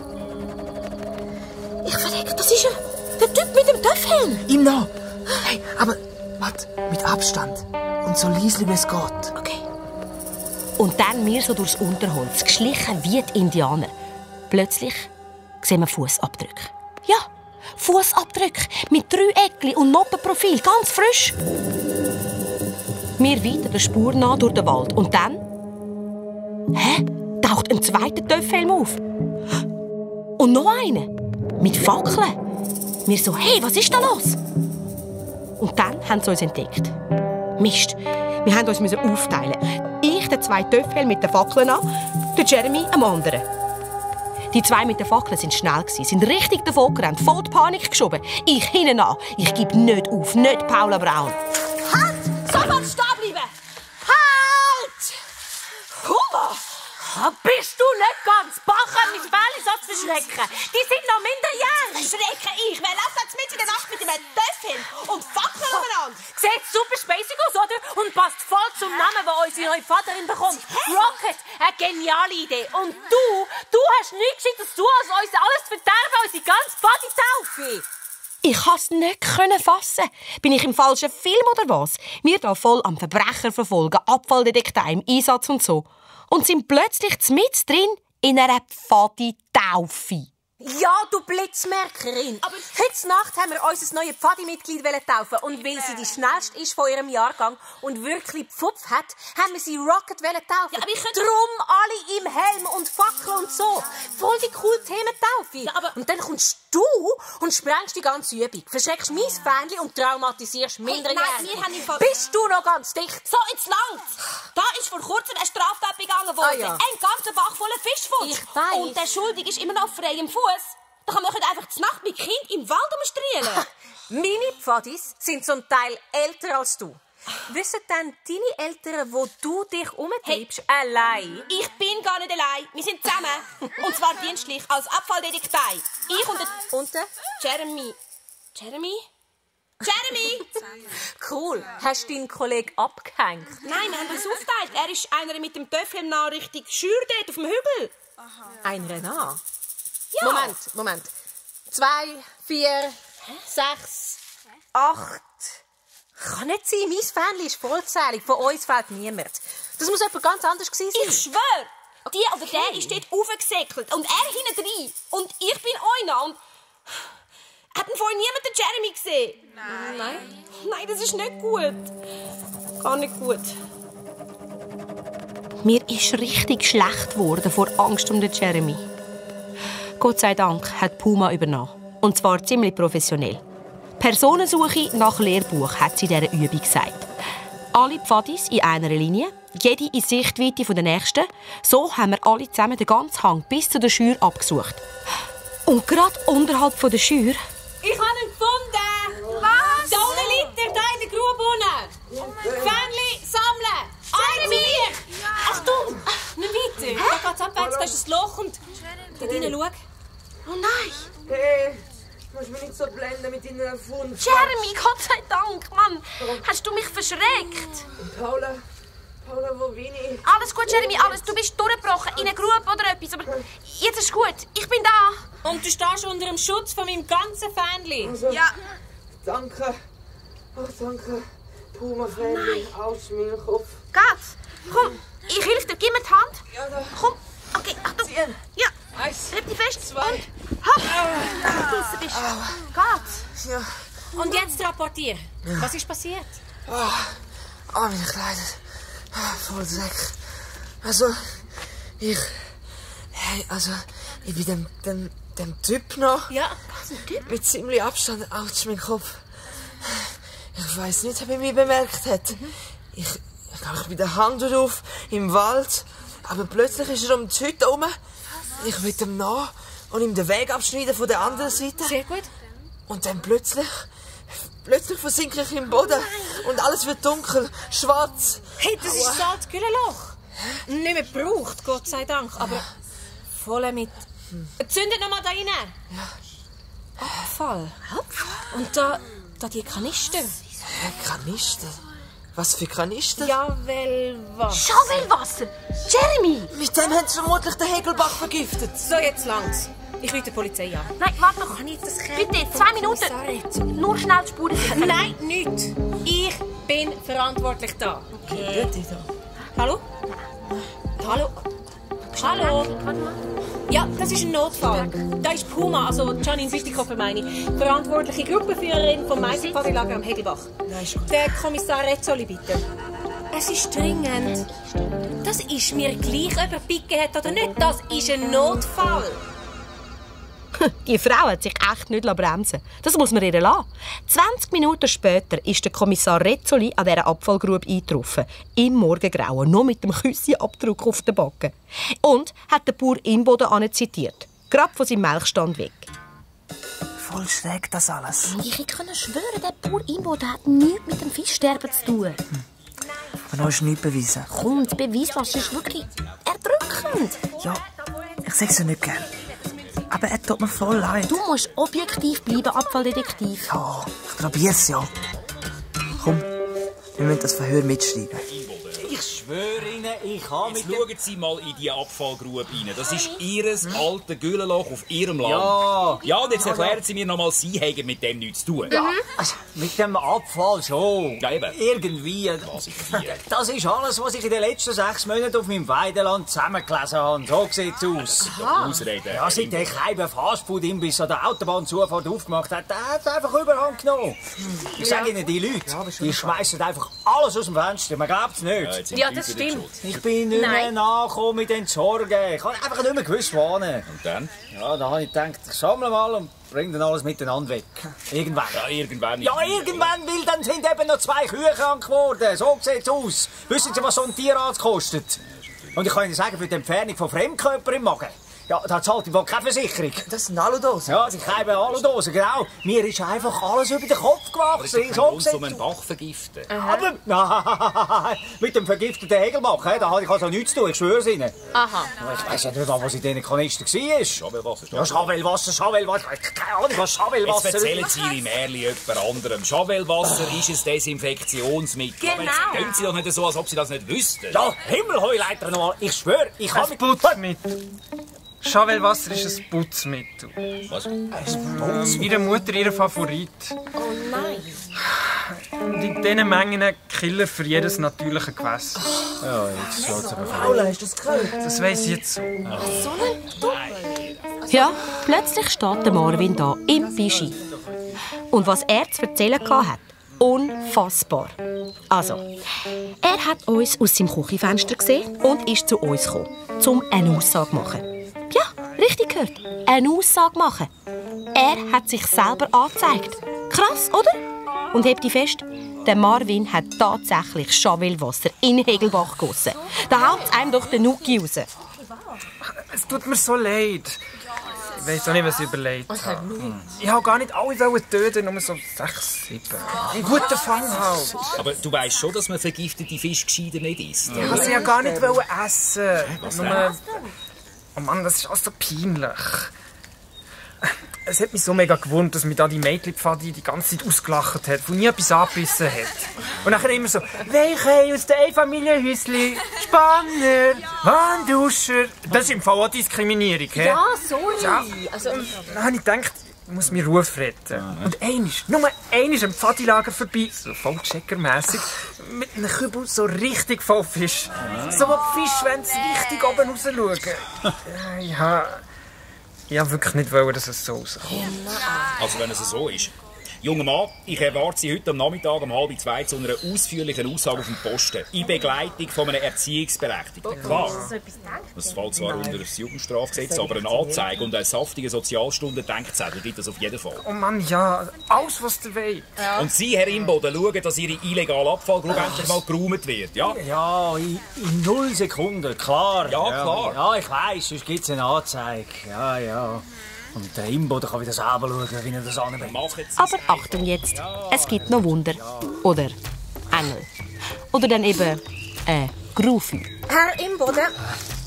Ich verrecke, das ist er. Der Typ mit dem Töpfhelm. Ihm noch. Hey, aber warte, mit Abstand. Und so leise wie es geht. Okay. Und dann wir so durchs Unterholz, geschlichen wie die Indianer. Plötzlich sehen wir Fußabdrücke. Ja, Fußabdrücke mit 3 Eckli und Noppenprofil, ganz frisch. Wir weiter der Spur nach durch den Wald. Und dann taucht ein zweiter Töpfhelm auf. Und noch einer. Mit Fackeln. Wir so, hey, was ist da los? Und dann haben sie uns entdeckt. Mist, wir mussten uns aufteilen. Ich, der 2 Töpfhelm mit den Fackeln an, der Jeremy am anderen. Die 2 mit den Fackeln waren schnell, sind richtig davon gerannt, voll die Panik geschoben. Ich hinten an. Ich gebe nicht auf, nicht Paula Braun. Halt! Sofort stehen bleiben! Halt! Puma! Bist du nicht ganz Bacher, mein Fell so zu verschrecken? Die sind noch minderjährig. Schrecke ich, wer läuft jetzt mit in der Nacht mit einem Töpfhelm und Fackeln umeinander? Sieht super spacig aus, oder? Und passt voll zum Namen, den unsere neue Vaterin bekommt. Rocket, eine geniale Idee. Und du hast nichts Gescheites zu tun, als uns alles zu verderben, unsere ganze Body-Taufe. Ich konnte es nicht fassen. Bin ich im falschen Film oder was? Wir da voll am Verbrecher verfolgen, Abfalldetektiv im Einsatz und so. Und sind plötzlich mit drin in einer Pfadi-Taufe. Ja, du Blitzmerkerin. Aber heute Nacht haben wir unser neues Pfadi-Mitglied taufen. Und weil sie die schnellste ist von ihrem Jahrgang und wirklich Pfupf hat, haben wir sie Rocket taufen. Ja, aber drum alle im Helm und Fackel und so. Voll die coole Thementaufe. Ja, aber und dann kommst du und sprengst die ganze Übung. Verschreckst mein Fähnchen und traumatisierst Minderjährige. Nein, wir haben im Fall... Bist du noch ganz dicht? So, jetzt langt's. Da ist vor kurzem eine Straftat begangen worden. Ja. Ein ganzer Bach voller Fischfutter. Ich weiss. Und der Schuldige ist immer noch auf freiem Fuß. Da kann man nicht einfach zur Nacht mit Kind im Wald umstrielen. Meine Pfadis sind zum Teil älter als du. Wissen denn deine Eltern, wo du dich umtreibst, allein? Ich bin gar nicht allein. Wir sind zusammen. Und zwar dienstlich als Abfalldetektiv. Ich und der Jeremy. Jeremy? Jeremy! Cool. Hast du deinen Kollegen abgehängt? Nein, wir haben uns aufgeteilt. Er ist einer mit dem Töpfchen nah Richtung Schür dort auf dem Hügel. Einer nah? Ja. Moment. 2, 4, 6, 8. Kann nicht sein, mein Fähnchen ist vollzählig. Von uns fehlt niemand. Das muss jemand ganz anders gewesen sein. Ich schwöre! Die oder der ist dort raufgesäckelt. Und er hinten rein. Und ich bin einer. Und hat denn vorhin niemand den Jeremy gesehen? Nein. Nein, das ist nicht gut. Gar nicht gut. Mir ist richtig schlecht geworden vor Angst um den Jeremy. Gott sei Dank hat Puma übernommen. Und zwar ziemlich professionell. Personensuche nach Lehrbuch, hat sie in dieser Übung gesagt. Alle Pfadis in einer Linie, jede in Sichtweite von der nächsten. So haben wir alle zusammen den ganzen Hang bis zu der Schür abgesucht. Und gerade unterhalb von der Schür... Ich habe ihn gefunden! Was? Da unten liegt er, da in der Grube unten. Fähnchen sammeln! Jeremy! Achtung! Nicht weiter. Da geht's abwärts, da ist ein Loch und... Da drinnen, schau. Oh nein! Hey, du musst mich nicht so blenden mit deinen Erfunden. Jeremy, Gott sei Dank, Mann! Hast du mich verschreckt? Paula, wo bin ich? Alles gut, Jeremy, alles. Du bist durchgebrochen in eine Grube oder etwas, aber jetzt ist gut. Ich bin da. Und du stehst unter dem Schutz von meinem ganzen Fähnchen. Also, ja. Danke. Ach, danke. Puma-Fähnchen, aus meinem Kopf. Geht's? Komm, ich helfe dir. Gib mir die Hand. Ja, da. Komm. Okay, Achtung. Ziehen. Ja. Eins. Halt dich fest. 2. Und hopp. Du bist. Geht's? Ja. Und jetzt rapportier. Was ist passiert? Meine Kleider. Voll Dreck. Also, ich bin dem Typ noch. Ja. Mit ziemlich Abstand. Autsch, mein Kopf. Ich weiss nicht, ob er mich bemerkt hat. Ich bin den Hang drauf, im Wald. Aber plötzlich ist er um die Hütte herum. Ich will ihm nach und ihm den Weg abschneiden von der anderen Seite. Sehr gut. Und dann plötzlich versinke ich im Boden. Und alles wird dunkel, schwarz. Hey, das ist das alte Güllenloch. Nicht mehr gebraucht, Gott sei Dank. Aber voll mit... Zündet noch mal da rein. Ja. Abfall. Und da die Kanister. Kanister? Was für Kanister? Schaufelwasser. Schaufelwasser? Jeremy! Mit dem haben sie vermutlich den Hegelbach vergiftet. So, jetzt langt's. Ich rufe die Polizei an. Nein, warte noch. Kann ich das Bitte, 2 Minuten. Nur schnell die Spuren sichern. Nein, nichts. Ich bin verantwortlich da. Okay. Hallo? Hallo? Hallo? Ja, das ist ein Notfall. Da ist Puma, also Janine Bütikoffer meine ich, verantwortliche Gruppenführerin vom Meisterpfadilager am Hegelbach. Der Kommissar Rezzoli, bitte. Es ist dringend. Das ist mir gleich, ob er Picke hat oder nicht. Das ist ein Notfall. Die Frau hat sich echt nicht bremsen. Das muss man ihr lassen. 20 Minuten später ist der Kommissar Rezzoli an dieser Abfallgrube eingetroffen. Im Morgengrauen, noch mit dem Küssi-Abdruck auf den Backen. Und hat den Bauer Imboden zitiert. Gerade von seinem Melkstand weg. Voll schräg das alles. Ich kann schwören, der Bauer Imboden hat nichts mit dem Fischsterben zu tun. Aber noch ist nichts bewiesen. Komm, die Beweislast ist wirklich erdrückend. Ja, ich sage es ja nicht gern. Aber er tut mir voll leid. Du musst objektiv bleiben, Abfalldetektiv. Ja, ich probier's ja. Komm, wir müssen das Verhör mitschreiben. Ich schwöre Ihnen, ich habe Jetzt schauen Sie mal in die Abfallgrube rein. Das ist Ihr altes Güllenloch auf Ihrem Land. Ja. Und jetzt erklären Sie mir noch mal, Sie haben mit dem nichts zu tun. Also, mit dem Abfall schon. Ja, eben. Irgendwie. Das ist alles, was ich in den letzten 6 Monaten auf meinem Weideland zusammengelesen habe. So sieht's aus. Ausreden. Ja, seit der Keiber Fastfood-Imbiss an der Autobahnzufahrt aufgemacht hat, der hat einfach Überhand genommen. Ich sage Ihnen, die Leute, die schmeißen einfach alles aus dem Fenster. Man glaubt es nicht. Ja, das stimmt. Ich bin nicht mehr nachgekommen mit den Sorgen. Ich habe einfach nicht mehr gewusst, wohin. Und dann? Ja, da habe ich gedacht, ich sammle mal und bringe dann alles miteinander weg. Irgendwann. Ja, irgendwann. Ja, irgendwann, weil dann sind eben noch 2 Kühe krank geworden. So sieht's aus. Wissen Sie, was so ein Tierarzt kostet? Und ich kann Ihnen sagen, für die Entfernung von Fremdkörpern im Magen, ja, da zahlt im Fall keine Versicherung. Das sind Aludosen? Ja, die Keiben Aludosen, genau. Mir ist einfach alles über den Kopf gewachsen. So sieht's um einen Bach vergiften. Aber nein, mit dem vergifteten Hegelbach, da hatte ich also nichts zu tun, ich schwöre es Ihnen. Aha. Ich weiss ja nicht, was in diesen Kanistern war. Schaufelwasser. Ja, Schaufelwasser. Keine Ahnung, was Schaufelwasser Jetzt erzählen Sie Ihre Märchen jemand anderem. Schaufelwasser ist ein Desinfektionsmittel. Genau. Aber jetzt tun Sie doch nicht so, als ob Sie das nicht wüssten. Ja, Himmelheuleiter nochmal. Ich schwöre, ich habe Ein Putzmittel. Schaufelwasser ist ein Putzmittel. Was? Ihre Mutter ihr Favorit. Oh nein. Und in diesen Mengen Killer für jedes natürliche Gewässer. Ja, jetzt geht's aber Paula, hast du das gehört? Das weiss ich jetzt so. Ja, plötzlich steht der Marvin da im Bischi. Und was er zu erzählen hatte, unfassbar. Also, er hat uns aus seinem Küchenfenster gesehen und ist zu uns gekommen, um eine Aussage zu machen. Ja, richtig gehört. Eine Aussage machen. Er hat sich selber angezeigt. Krass, oder? Und hebt die fest, Der Marvin hat tatsächlich Schawelwasser in den Hegelbach gegossen. Da haut einem doch den Nuki raus. Es tut mir so leid. Ich weiss auch nicht, was ich überlegt habe. Ich wollte gar nicht alle töten, nur so 6, 7. Ein guter Fang halt. Aber du weißt schon, dass man vergiftete Fisch gescheiter nicht isst. Ich wollte sie ja gar nicht essen. Nur... Oh Mann, das ist alles so peinlich. Es hat mich so mega gewundert, dass mich da die Mädchenpfadi die ganze Zeit ausgelacht hat, die nie etwas angebissen hat. Und nachher immer so, welche aus dem Einfamilienhäuschen, Spanner, Wandduscher. Das ist im Fall auch Diskriminierung, he? Ja, sorry. Ja. Also, dann habe ich gedacht, ich muss meinen Ruf retten. Und nur einmal am Pfadilager vorbei, so voll checkermässig, mit einem Kübel so richtig voll Fisch. So, wo die Fischschwänze richtig oben raus schauen. Ich wollte wirklich nicht, dass es so rauskommt. Also wenn es so ist. Junger Mann, ich erwarte Sie heute am Nachmittag um 1:30 zu einer ausführlichen Aussage auf dem Posten. In Begleitung von einem Erziehungsberechtigten. Klar, das fällt zwar unter das Jugendstrafgesetz, aber eine Anzeige und eine saftige Sozialstunden-Denkzettel gibt es auf jeden Fall. Oh Mann, ja, alles, was du willst. Ja. Und Sie, Herr Imboden, schauen, dass Ihre illegale Abfallgrube endlich mal geräumt wird, ja? Ja, in 0 Sekunden, klar. Ja, klar. Ja, ich weiss, sonst gibt es eine Anzeige. Ja. Und der Imboden kann wieder selber schauen, wie er das anbringt. Aber Achtung jetzt, es gibt noch Wunder. Oder Engel. Oder dann eben Grufi. Herr Imboden,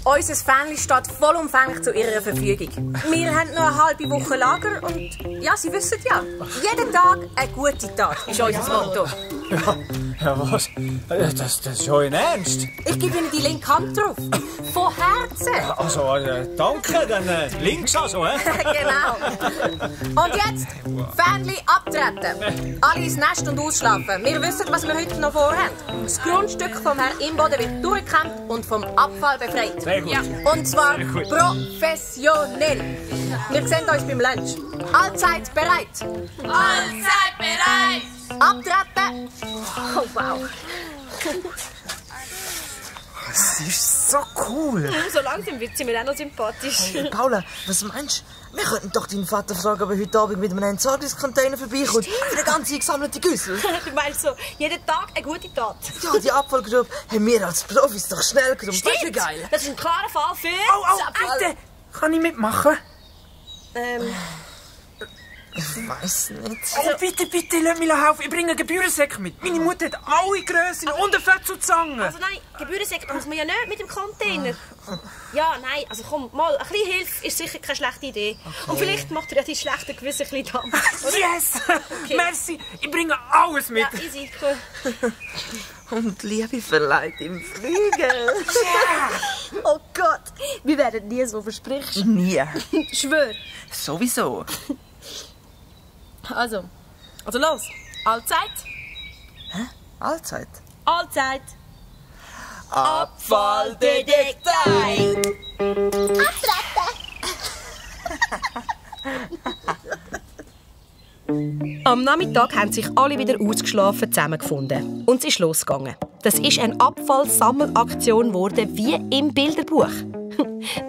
unser Fähnchen steht vollumfänglich zu Ihrer Verfügung. Wir haben noch eine halbe Woche Lager und ja, Sie wissen ja, jeden Tag eine gute Tat ist unser Motto. Ja, was? Das ist euer Ernst? Ich gebe Ihnen die linke Hand drauf. Von Herzen. Also, danke, dann links also, hä? Genau. Und jetzt, Fähnchen abtreten. Alle ins Nest und ausschlafen. Wir wissen, was wir heute noch vorhaben. Das Grundstück vom Herrn Imboden wird durchgekämmt und vom Abfall befreit. Sehr gut. Ja. Und zwar professionell. Wir sehen uns beim Lunch. Allzeit bereit. Allzeit bereit. Abtreten. Oh, wow. Das ist so cool. So langsam wird sie mir auch noch sympathisch. Hey, Paula, was meinst du? Wir könnten doch deinen Vater fragen, ob er heute Abend mit einem Entsorgungscontainer vorbeikommt. Für den ganzen gesammelten Güssel. Du meinst so, jeden Tag eine gute Tat? Ja, die Abfallgrube haben wir als Profis doch schnell genommen. Stimmt. Das ist ja geil. Das ist ein klarer Fall für... Bitte! Kann ich mitmachen? Ich weiss nicht. Oh, bitte, lass mich helfen. Ich bringe einen Gebührensäck mit. Meine Mutter hat alle Grössen und eine Fetzelzange. Also nein, Gebührensäck muss man ja nicht mit dem Container. Ja, nein, also komm, mal, ein bisschen Hilfe ist sicher keine schlechte Idee. Okay. Und vielleicht macht er ja die schlechte Gewissen ein bisschen Dampf. Yes! Okay. Merci, ich bringe alles mit. Ja, easy, cool. Und Liebe verleiht im Flügel. Yeah. Oh Gott, wir werden nie so versprichst. Nie. Schwör. Sowieso. Also los. Allzeit. Hä? Allzeit? Allzeit. Abfalldetektei. Am Nachmittag haben sich alle wieder ausgeschlafen zusammengefunden. Und es ist losgegangen. Das ist eine Abfallsammelaktion geworden, wie im Bilderbuch.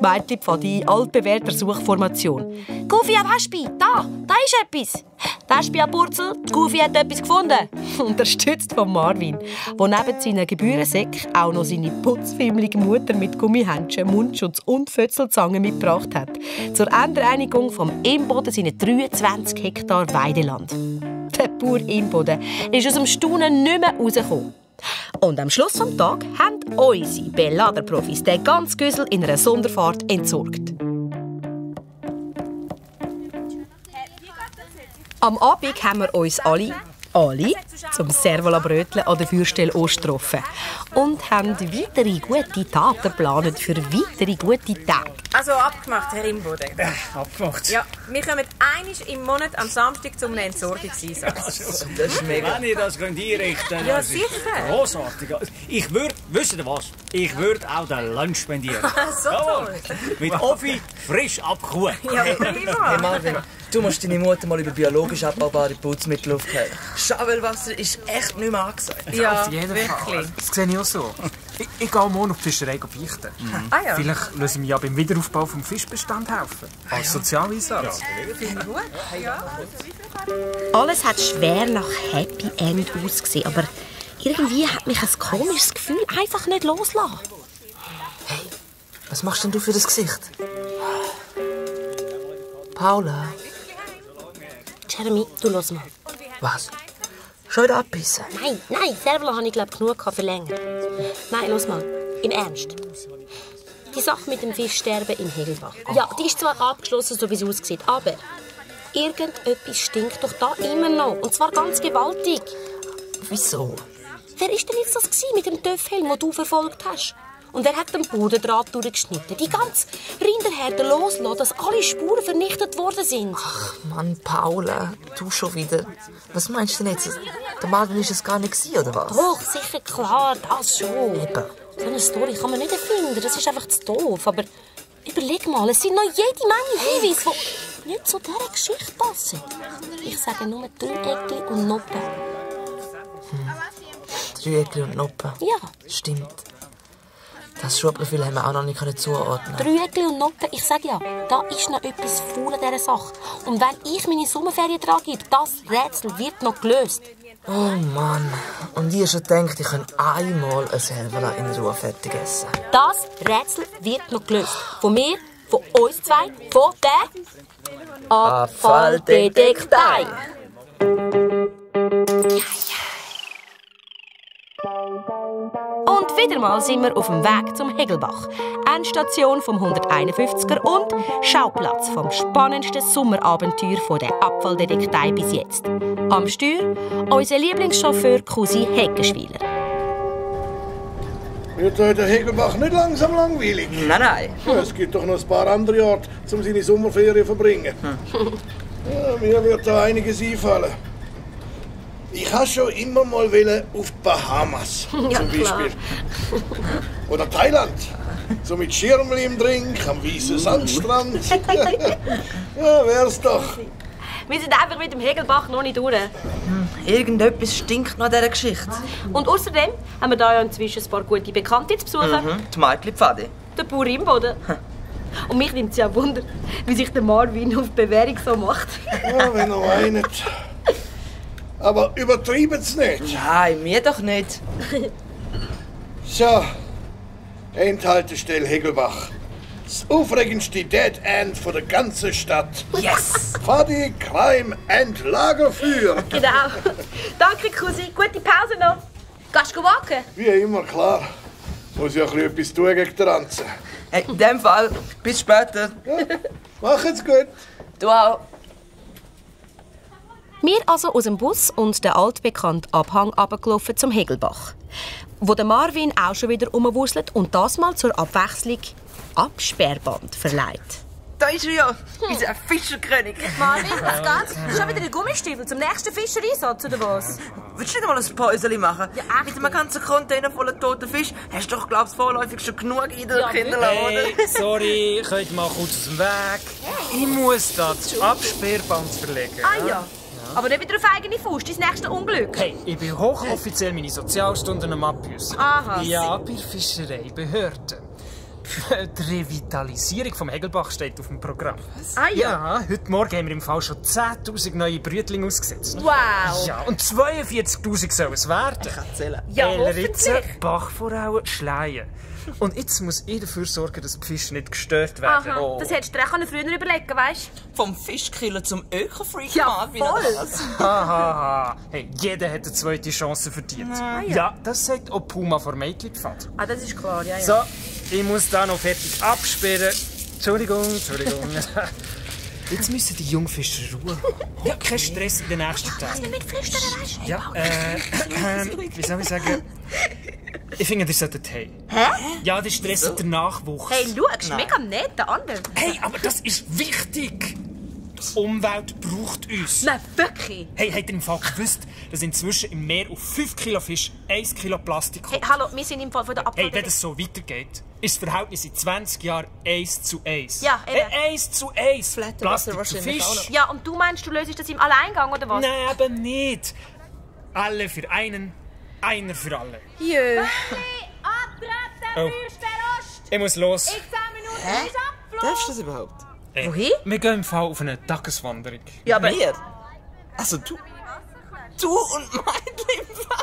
Mädchenpfadi, altbewährter Suchformation. Goofy an Wespi, da ist etwas. Wespi an Purzel, Goofy hat etwas gefunden. Unterstützt von Marvin, der neben seinen Gebührensäck auch noch seine putzfilmlige Mutter mit Gummihändchen, Mundschutz und Fötzelzange mitgebracht hat. Zur Endreinigung vom Imboden seinen 23 Hektar Weideland. Der Bauer Imboden ist aus dem Staunen nicht mehr rausgekommen. Und am Schluss des Tages haben unsere Beladerprofis den ganzen Güssel in einer Sonderfahrt entsorgt. Am Abend haben wir uns alle zum Servola-Brötchen an der Feuerstelle getroffen und haben weitere gute Taten geplant für weitere gute Tage. Also abgemacht, Herr Imboden. Abgemacht? Ja, wir kommen einmal im Monat am Samstag zum Entsorgungseinsatz. Das ist mega. Wenn ihr das einrichten könnt, ja, das ist grossartig. Ich würde, wisst ihr was? Ich würde auch den Lunch spendieren. So toll. Mit Offi frisch abgekocht. Ja, prima. Hey Marvin, du musst deine Mutter mal über biologisch abbaubare Putzmittel aufklären. Schawelwasser ist echt nicht mehr angesagt. Ja, auf jeden wirklich. Fall. Das sehe ich auch so. Ich gehe morgen auf die Fischerei beichten. Ah ja. Vielleicht lösen wir ja beim Wiederaufbau vom Fischbestand helfen. Als Sozialeinsatz. Alles hat schwer nach Happy End ausgesehen, aber irgendwie hat mich ein komisches Gefühl einfach nicht losgelassen. Hey, was machst denn du für das Gesicht? Paula. Jeremy, du los mal. Was? Schon wieder abbissen? Nein, selber habe ich glaube genug für länger. Nein, los mal, im Ernst. Die Sache mit dem Fischsterben in Hegelbach. Ja, die ist zwar abgeschlossen, so wie es aussieht, aber irgendetwas stinkt doch da immer noch. Und zwar ganz gewaltig. Wieso? Wer war denn jetzt das mit dem Töffhelm, den du verfolgt hast? Und wer hat den Bodendraht durchgeschnitten? Die ganze Rinderherde loslassen, dass alle Spuren vernichtet worden sind. Ach Mann, Paula, du schon wieder. Was meinst du denn jetzt? Der Marvin war es gar nicht, oder was? Doch, sicher, klar, das schon. Eben. So eine Story kann man nicht erfinden, das ist einfach zu doof. Aber überleg mal, es sind noch jede Menge Hinweise, die nicht zu dieser Geschichte passen. Ich sage nur Dreieckli und Noppen. Dreieckli und Noppen? Ja. Stimmt. Das Schubprofil haben wir auch noch nicht zuordnen. Dreieckli und Noppen, ich sage ja, da ist noch etwas faul an dieser Sache. Und wenn ich meine Sommerferien dran gebe, das Rätsel wird noch gelöst. Oh Mann. Und ich habe schon gedacht, ich kann einmal ein Helvela in Ruhe fertig essen. Das Rätsel wird noch gelöst. Von mir, von uns zwei, von der Abfalldetektei. Und wieder mal sind wir auf dem Weg zum Hegelbach. Endstation vom 151er und Schauplatz vom spannendsten Sommerabenteuer von der Abfalldetektei bis jetzt. Am Steuer unser Lieblingschauffeur Cousin Heckenschwiler. Wird euch der Hegelbach nicht langsam langweilig? Nein. Ja, es gibt doch noch ein paar andere Orte, um seine Sommerferien zu verbringen. Ja, mir wird da einiges einfallen. Ich wollte schon immer mal auf die Bahamas, Ja, zum Beispiel. Oder Thailand. So mit Schirmli im Drink, am weißen Sandstrand. Ja, wär's doch. Wir sind einfach mit dem Hegelbach noch nicht durch. Irgendetwas stinkt nach dieser Geschichte. Und außerdem haben wir da ja inzwischen ein paar gute Bekannte zu besuchen. Die Mädchen-Pfade. Der Bauer Imboden. Und mich nimmt es ja Wunder, wie sich der Marvin auf die Bewährung so macht. Ja, wenn er weint. Aber übertreiben's nicht. Nein, mir doch nicht. So, Endhaltestelle Hegelbach. Das aufregendste Dead End von der ganzen Stadt. Yes! Fadi, Crime and Lagerfeuer. Genau. Danke, Cousin. Gute Pause noch. Gehst du walken? Wie immer, klar. Muss ja etwas tun gegen die Ranzen. Hey, in dem Fall, bis später. Ja, macht's gut. Du auch. Wir also aus dem Bus und der altbekannte Abhang runtergelaufen zum Hegelbach, wo der Marvin auch schon wieder rumwuselt und das mal zur Abwechslung Absperrband verleiht. Da ist er ja, unser Fischerkönig. Marvin, was geht's? Schon wieder ein Gummistiefel zum nächsten Fischereinsatz, oder was? Willst du nicht mal ein Päuschen machen? Ja, echt? Mit einem ganzen Container voller toten Fisch hast du doch, glaubst vorläufig schon genug in der Kinderladen, oder? Hey, sorry, könnt ihr mal kurz aus dem Weg? Ich muss da das Absperrband verlegen. Ah ja. Aber nicht wieder auf eigene Faust, dein nächste Unglück. Hey, ich bin hochoffiziell meine Sozialstunden am Abbüssen. Aha. Ja, bei Fischereibehörden. Die Revitalisierung vom Hegelbach steht auf dem Programm. Ah ja? Ja, heute Morgen haben wir im Fall schon 10'000 neue Brütlinge ausgesetzt. Wow. Ja, und 42'000 sollen es werden. Ich kann zählen. Ja, Elritze, hoffentlich. Bachvorauen, Schleien. Und jetzt muss ich dafür sorgen, dass die Fische nicht gestört werden. Aha, Oh. das hättest du dir auch früher überlegen können, weißt du? Vom Fischkiller zum Öko-Freak. Ja, Marvin, voll. oder was? Hahaha. Hey, jeder hat eine zweite Chance verdient. Ah, ja, das sagt auch Puma vor Mädchenpfad. Ah, das ist klar, ja, ja. So, ich muss da noch fertig absperren. Entschuldigung. Jetzt müssen die Jungfischer Ruhe haben. Ja, kein Stress in den nächsten Tagen. Nicht flüstern, weißt du? Ja, wie soll ich sagen? Ich finde, ihr solltet hey. Hä? Ja, das stresst den Nachwuchs. Hey, schau, mega nett, der andere. Hey, aber das ist wichtig. Die Umwelt braucht uns. Nein, wirklich? Hey, habt ihr im Fall gewusst, dass inzwischen im Meer auf 5 Kilo Fisch 1 Kilo Plastik kommt? Hey, hallo, wir sind im Fall von der Abfall. Hey, wenn es so weitergeht, ist das Verhältnis in 20 Jahren 1:1. Ja, eben. Hey, 1:1. Flatterwasser Plastik zu wahrscheinlich auch Fisch. noch. Ja, und du meinst, du löst das im Alleingang, oder was? Nein, eben nicht. Alle für einen, einer für alle. Jö. Abbrechen! Oh. Ich muss los. In 10 Minuten Hä? ist Abflug. Darfst du das überhaupt? Wohin? Wir gehen im Fall auf eine Tageswanderung. Ja, aber wir? Also du und mein Lieber.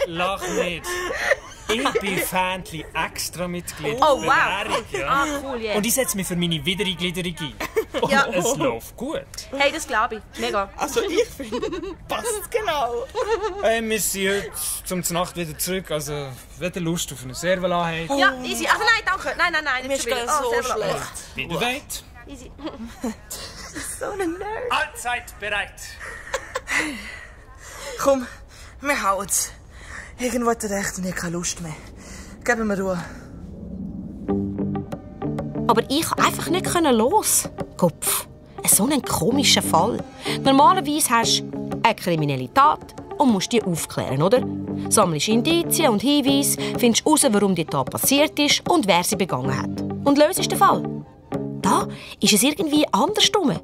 Lach nicht. Ich bin Fähnchen extra Mitglied. Oh, wow. Bewehrung, ja. Ah, cool, yeah. Und ich setze mich für meine Wiedereingliederung ein. Und Ja. es läuft gut. Hey, das glaube ich. Mega. Also ich finde, passt genau. Wir sind heute zum Nacht wieder zurück. Also, wenn ihr Lust auf eine Servola habt. Ja, easy. Also nein, danke. Nein. Mir ist gerade so schlecht. Wie du weißt. Easy. So ein Nerd. Allzeit bereit. Komm, wir hauen's. Irgendwo hat er recht und ich habe keine Lust mehr. Geben wir Ruhe. Aber ich konnte einfach nicht los. Kopf. So einen komischen Fall. Normalerweise hast du eine kriminelle Tat und musst die aufklären, oder? Sammelst Indizien und Hinweise, findest heraus, warum die Tat passiert ist und wer sie begangen hat. Und löst den Fall. Da ist es irgendwie andersrum.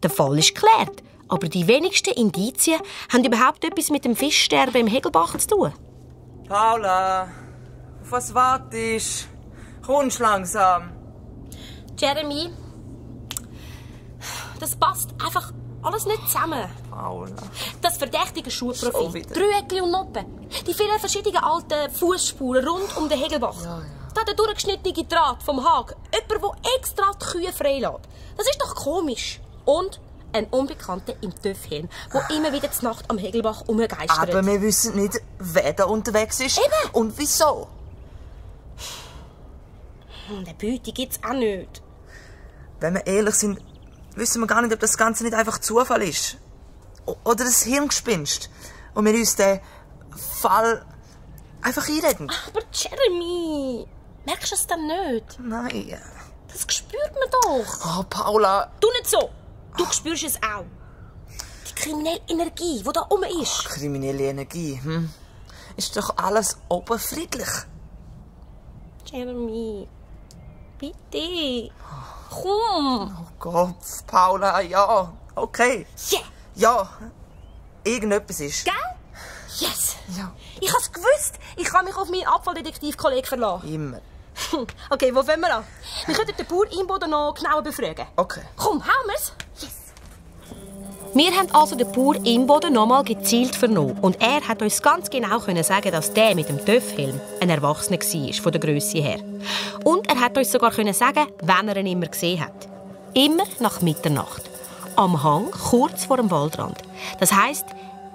Der Fall ist geklärt, aber die wenigsten Indizien haben überhaupt etwas mit dem Fischsterben im Hegelbach zu tun. Paula, auf was wartest du? Kommst langsam. Jeremy, das passt einfach alles nicht zusammen. Paula. Das verdächtige Schon Schuhprofil, wieder. Drüegli und Noppen, die vielen verschiedenen alten Fußspuren rund um den Hegelbach. Da der durchgeschnittene Draht vom Hag, jemand, der extra die Kühe freilässt. Das ist doch komisch. Und ein Unbekannter im Töffhelm, der immer wieder zur Nacht am Hegelbach umgeistert. Aber wir wissen nicht, wer da unterwegs ist. Eben. Und wieso. Den Beute gibt's auch nicht. Wenn wir ehrlich sind, wissen wir gar nicht, ob das Ganze nicht einfach Zufall ist. Oder ein Hirngespinst. Und wir uns den Fall einfach einreden. Aber Jeremy, merkst du es denn nicht? Nein. Das spürt man doch. Oh, Paula. Du nicht so. Du spürst es auch. Die kriminelle Energie, die da oben ist. Kriminelle Energie, Ist doch alles oberfriedlich. Jeremy, bitte. Komm. Oh Gott, Paula, ja. Okay. Yeah. Ja, irgendetwas ist. Gell? Yes. Ja. Ich hab's gewusst. Ich kann mich auf meinen Abfalldetektiv-Kollegen verlassen. Immer. Okay, wo wollen wir an? Wir könnten den Bauer Imboden noch genauer befragen. Okay. Komm, hauen wir's. Yes. Wir haben also den Bauer Imboden noch mal gezielt vernommen. Und er hat uns ganz genau sagen, dass der mit dem Töffhelm ein Erwachsener war, von der Grösse her. Und er hat uns sogar sagen, wann er ihn immer gesehen hat. Immer nach Mitternacht. Am Hang, kurz vor dem Waldrand. Das heisst,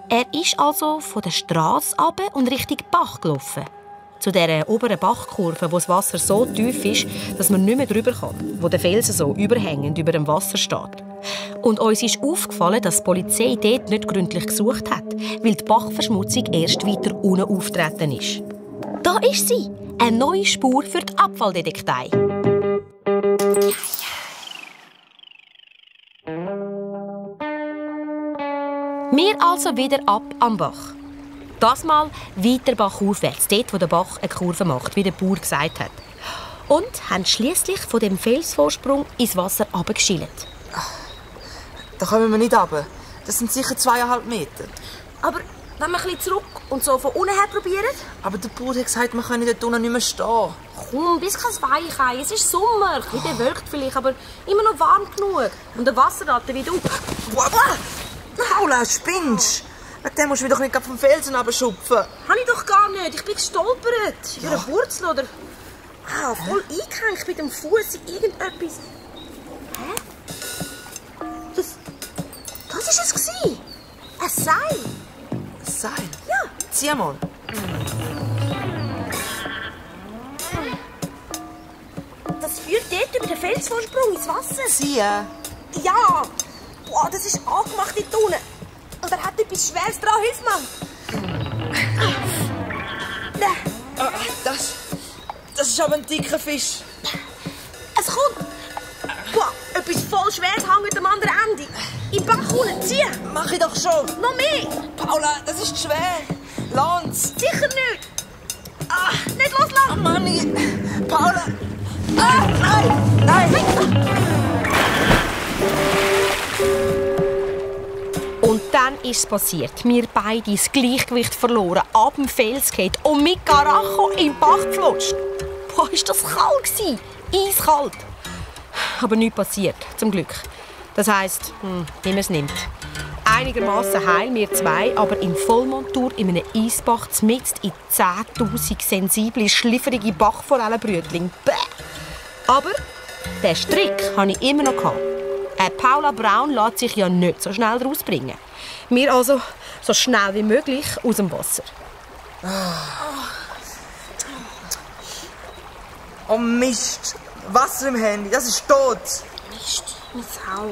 er ist also von der Straße runter und Richtung Bach gelaufen. Zu dieser oberen Bachkurve, wo das Wasser so tief ist, dass man nicht mehr drüber kann, wo der Felsen so überhängend über dem Wasser steht. Und uns ist aufgefallen, dass die Polizei dort nicht gründlich gesucht hat, weil die Bachverschmutzung erst weiter unten auftreten ist. Da ist sie, eine neue Spur für die Abfalldetektei. Wir also wieder ab am Bach. Das Mal weiter bachaufwärts, dort wo der Bach eine Kurve macht, wie der Bauer gesagt hat. Und haben schliesslich von dem Felsvorsprung ins Wasser runtergeschielt. Da kommen wir nicht runter. Das sind sicher 2,5 Meter. Aber wenn wir ein bisschen zurück und so von unten her probieren? Aber der Bauer hat gesagt, wir können dort unten nicht mehr stehen. Komm, bis kein Weichei. Es ist Sommer. Ein bisschen bewölkt vielleicht, aber immer noch warm genug. Und der Wasserratte wie du. Paula, spinnst du? Wegen dem musst du mich doch nicht vom Felsen runterschupfen. Habe ich doch gar nicht. Ich bin gestolpert. Über eine Wurzel oder... Ah, voll eingehängt mit dem Fuß in irgendetwas. Hä? Das war es gewesen. Ein Seil. Ein Seil? Ja. Zieh mal. Das führt dort über den Felsvorsprung ins Wasser. Zieh. Ja. Boah, das ist angemacht in Tonne. Und er hat etwas Schweres dran. Hilf mir. Das ist aber ein dicker Fisch. Es kommt. Boah, etwas voll Schweres hängt am anderen Ende. Im Bach unten. Zieh. Mach ich doch schon. Noch mehr. Paula, das ist schwer. Lass. Sicher nicht. Ah, nicht loslassen. Oh Mann, Paula. Ah, nein. Nein. Und dann ist es passiert. Wir beide das Gleichgewicht verloren, ab dem Fels gefallen und mit Karacho im Bach geflutscht. Oh, ist das kalt gewesen. Eiskalt. Aber nichts passiert, zum Glück. Das heisst, wie man es nimmt. Einigermaßen heil, wir zwei, aber in Vollmontur in einem Eisbach mitten in 10'000 sensible, schlifferige Bachforellenbrütling. Bäh! Aber den Strick hatte ich immer noch. Paula Braun lässt sich ja nicht so schnell rausbringen. Wir also so schnell wie möglich aus dem Wasser. Oh Mist, Wasser im Handy, das ist tot. Mist, mein Sau.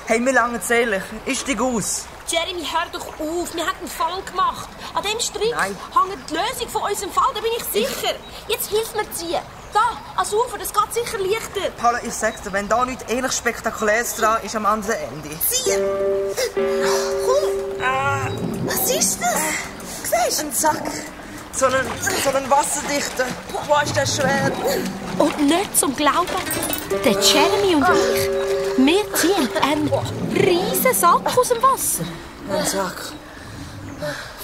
Hey, wir langen ehrlich, ich steig aus. Jeremy, hör doch auf, wir haben einen Fall gemacht. An diesem Strick Nein. hängt die Lösung von unserem Fall, da bin ich sicher. Jetzt hilf mir ziehen. Da, ans Ufer, das geht sicher leichter. Paula, ich sag's dir, wenn da nichts ähnlich Spektakuläres dran ist am anderen Ende. Ziehen! Komm! Was ist das? Siehst du? Ein Sack. So einen wasserdichten. Boah, ist das schwer. Und nicht zum Glauben, der Jeremy und ich, wir ziehen einen riesen Sack aus dem Wasser. Ein Sack.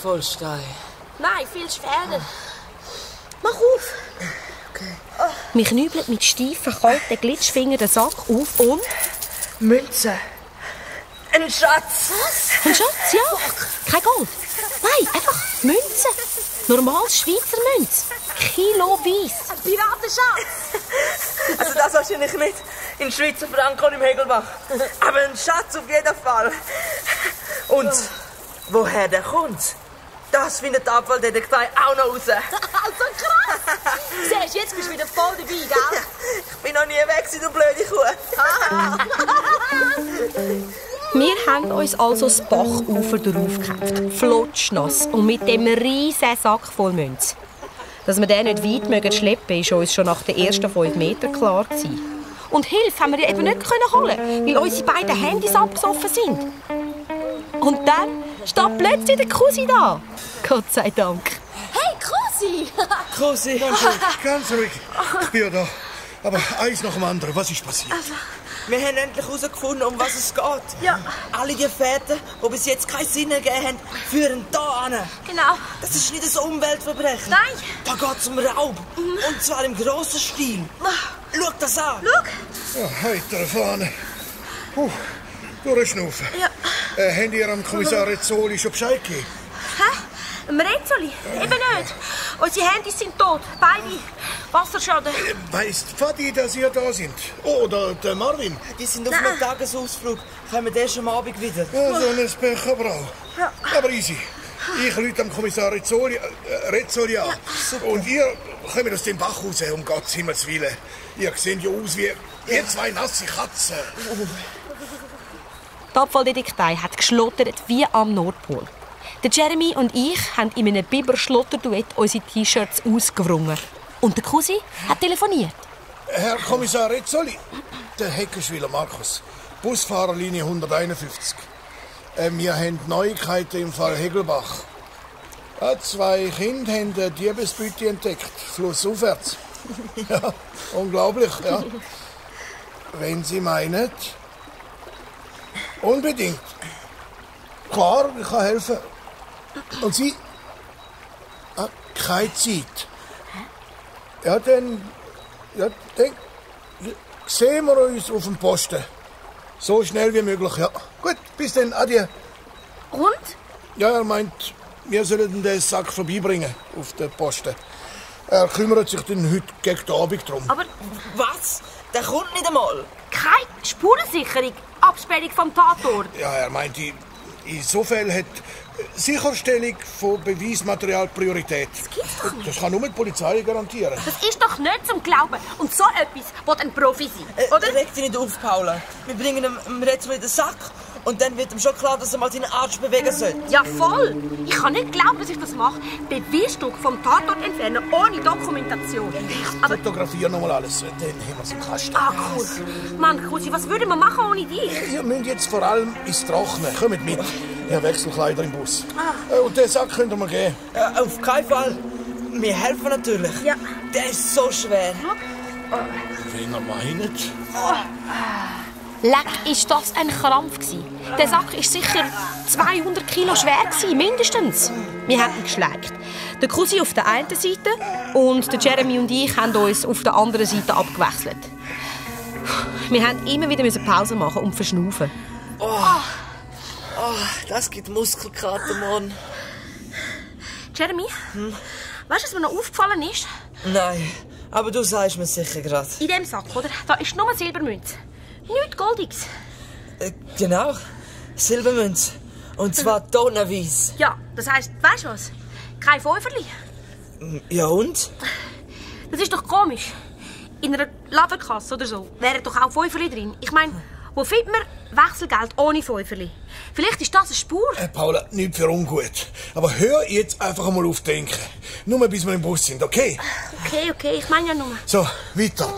Voll Stein. Nein, viel schwerer. Mach auf! Wir knübeln mit steifen, kalten Glitschfingern den Sack auf und... Münze. Ein Schatz. Was? Ein Schatz, ja. Kein Gold. Nein, einfach Münze. Normales Schweizer Münze. Kiloweise. Ein Piratenschatz. Also das wahrscheinlich nicht in Schweizer Franken und im Hegelbach. Aber ein Schatz auf jeden Fall. Und woher der kommt, das findet die Abfalldetektiv auch noch raus. Also krass. Siehst du, jetzt bist du wieder voll dabei, gell? Ich bin noch nie weg, du blöde Kuh. Wir haben uns also das Bachufer draufgekämpft. Flotschnass und mit dem riesen Sack voll Münze. Dass wir den nicht weit schleppen mögen, war uns schon nach den ersten 5 Metern klar gewesen. Und Hilfe haben wir eben nicht holen, weil unsere beiden Handys abgesoffen sind. Und dann steht plötzlich der Cousin da. Gott sei Dank. Hey, Cousin! Cousin! Ganz ruhig. Ich bin ja da. Aber eins nach dem anderen. Was ist passiert? Wir haben endlich herausgefunden, um was es geht. Ja. Alle die Fährten, die bis jetzt keinen Sinn ergeben haben, führen hier hin. Genau. Das ist nicht ein Umweltverbrechen. Nein. Da geht es um Raub. Und zwar im grossen Stil. Schau das an. Schau. Ja, heitere Fahne. Durchschnaufen. Ja. Habt ihr am Kommissar Rezzoli schon Bescheid gegeben? Hä? Im Rezzoli? Eben nicht. Unsere Handys sind tot. Beide. Wasserschaden. Weißt Fadi, dass ihr da sind? Oder der Marvin? Die sind auf einem Tagesausflug. Kommen erst am Abend wieder. Ja, so ein Pech aber auch. Ja. Aber easy. Ich rufe am Kommissar Rezzoli an. Und ihr kommt aus dem Bach raus, um Gottes Himmels Willen. Ihr seht ja aus wie 2 nasse Katzen. Die Abfalldetektei hat geschlottert wie am Nordpol. Der Jeremy und ich haben in einem Biber-Schlotter-Duett unsere T-Shirts ausgewrungen. Und der Cousin hat telefoniert. Herr Kommissar Rezzoli, der Heckenschwiller Markus, Busfahrerlinie 151. Wir haben Neuigkeiten im Fall Hegelbach. 2 Kinder haben eine Diebesbeute entdeckt, flussaufwärts. Ja, unglaublich, ja. Wenn Sie meinen, unbedingt. Klar, ich kann helfen. Und Sie? Keine Zeit. Ja, dann sehen wir uns auf dem Posten. So schnell wie möglich, ja. Gut, bis dann, adieu. Und? Ja, er meint, wir sollen den Sack vorbeibringen auf den Posten. Er kümmert sich dann heute gegen den Abend drum. Aber was? Der kommt nicht einmal. Keine Spurensicherung. Absperrung vom Tatort. Ja, er meint, in so Fällen hat Sicherstellung von Beweismaterial Priorität. Das kann nur die Polizei garantieren. Das ist doch nicht zum Glauben. Und so etwas will ein Profi sein, oder? Reg dich nicht auf, Paula. Wir bringen ihm jetzt mit den Sack und dann wird ihm schon klar, dass er mal seinen Arsch bewegen soll. Ja, voll. Ich kann nicht glauben, dass ich das mache. Beweisstück vom Tatort entfernen, ohne Dokumentation. Aber Fotografieren nochmal alles, dann haben wir es im Kasten. ah, cool. Mann, Cousin, was würden wir machen ohne dich? Ihr müsst jetzt vor allem ins Trockene. Kommt mit. Ich habe Wechselkleider im Bus. Und den Sack könnt ihr mir geben. Auf keinen Fall. Wir helfen natürlich. Ja. Der ist so schwer. Wenn ihr meint. Leck, ist das ein Krampf gewesen. Der Sack war sicher 200 Kilo schwer gewesen, mindestens. Wir haben ihn geschleckt. Der Cousin auf der einen Seite und der Jeremy und ich haben uns auf der anderen Seite abgewechselt. Wir mussten immer wieder Pause machen und verschnaufen. Das gibt Muskelkater, Mann. Jeremy, weißt du, was mir noch aufgefallen ist? Nein, aber du sagst mir sicher gerade. In dem Sack, oder? Da ist nur Silbermünze. Nichts Goldiges. Genau, Silbermünze. Und zwar tonnenweise. Ja, das heisst, weißt du was? Kein Fünferli. Ja und? Das ist doch komisch. In einer Ladenkasse oder so wären doch auch Fünferli drin. Ich meine, wo findet man Wechselgeld ohne Fünferli? Vielleicht ist das eine Spur. Paula, nichts für ungut. Aber hör jetzt einfach einmal auf denken. Nur bis wir im Bus sind, okay? Okay, ich meine ja nur. So, weiter.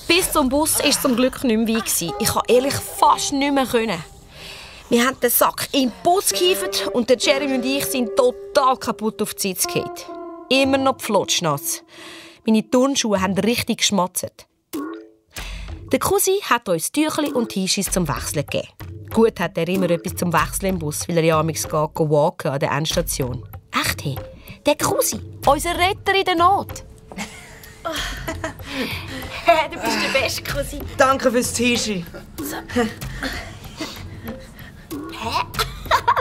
Bis zum Bus war es zum Glück nicht mehr weit. Ich konnte ehrlich fast nicht mehr können. Wir haben den Sack in den Bus gehievt und der Jeremy und ich sind total kaputt auf die Sitze gefallen. Immer noch flotschnass. Meine Turnschuhe haben richtig geschmatzt. Der Cousin hat uns Tüchli und T-Shirts zum Wechseln gegeben. Gut hat er immer etwas zum Wechseln im Bus, weil er ja amigs walken an der Endstation. Echt, hey? Der Cousin, unser Retter in der Not. Du bist der beste Cousin. Danke fürs T-Shirt.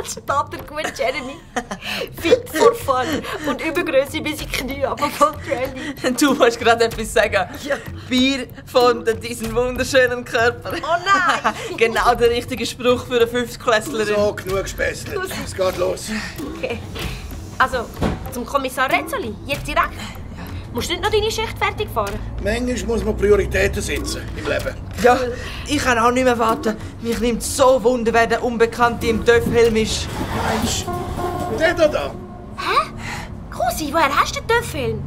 Steht er gut, Jeremy. Fit for fun. Und Übergröße bis in die Knie, aber voll trendy. Du wolltest gerade etwas sagen. Ja. Bier von diesen wunderschönen Körper. Oh nein! Genau der richtige Spruch für eine 50-Klässlerin. So, genug Späßle. Es geht los. Okay. Also, zum Kommissar Retzoli, jetzt direkt. Musst du nicht noch deine Schicht fertig fahren? Manchmal muss man Prioritäten setzen im Leben. Ja, ich kann auch nicht mehr warten. Mich nimmt so Wunder, wer der Unbekannte im Töpfhelm ist. Mensch, der da. Hä? Cousin, woher hast du den Töpfhelm?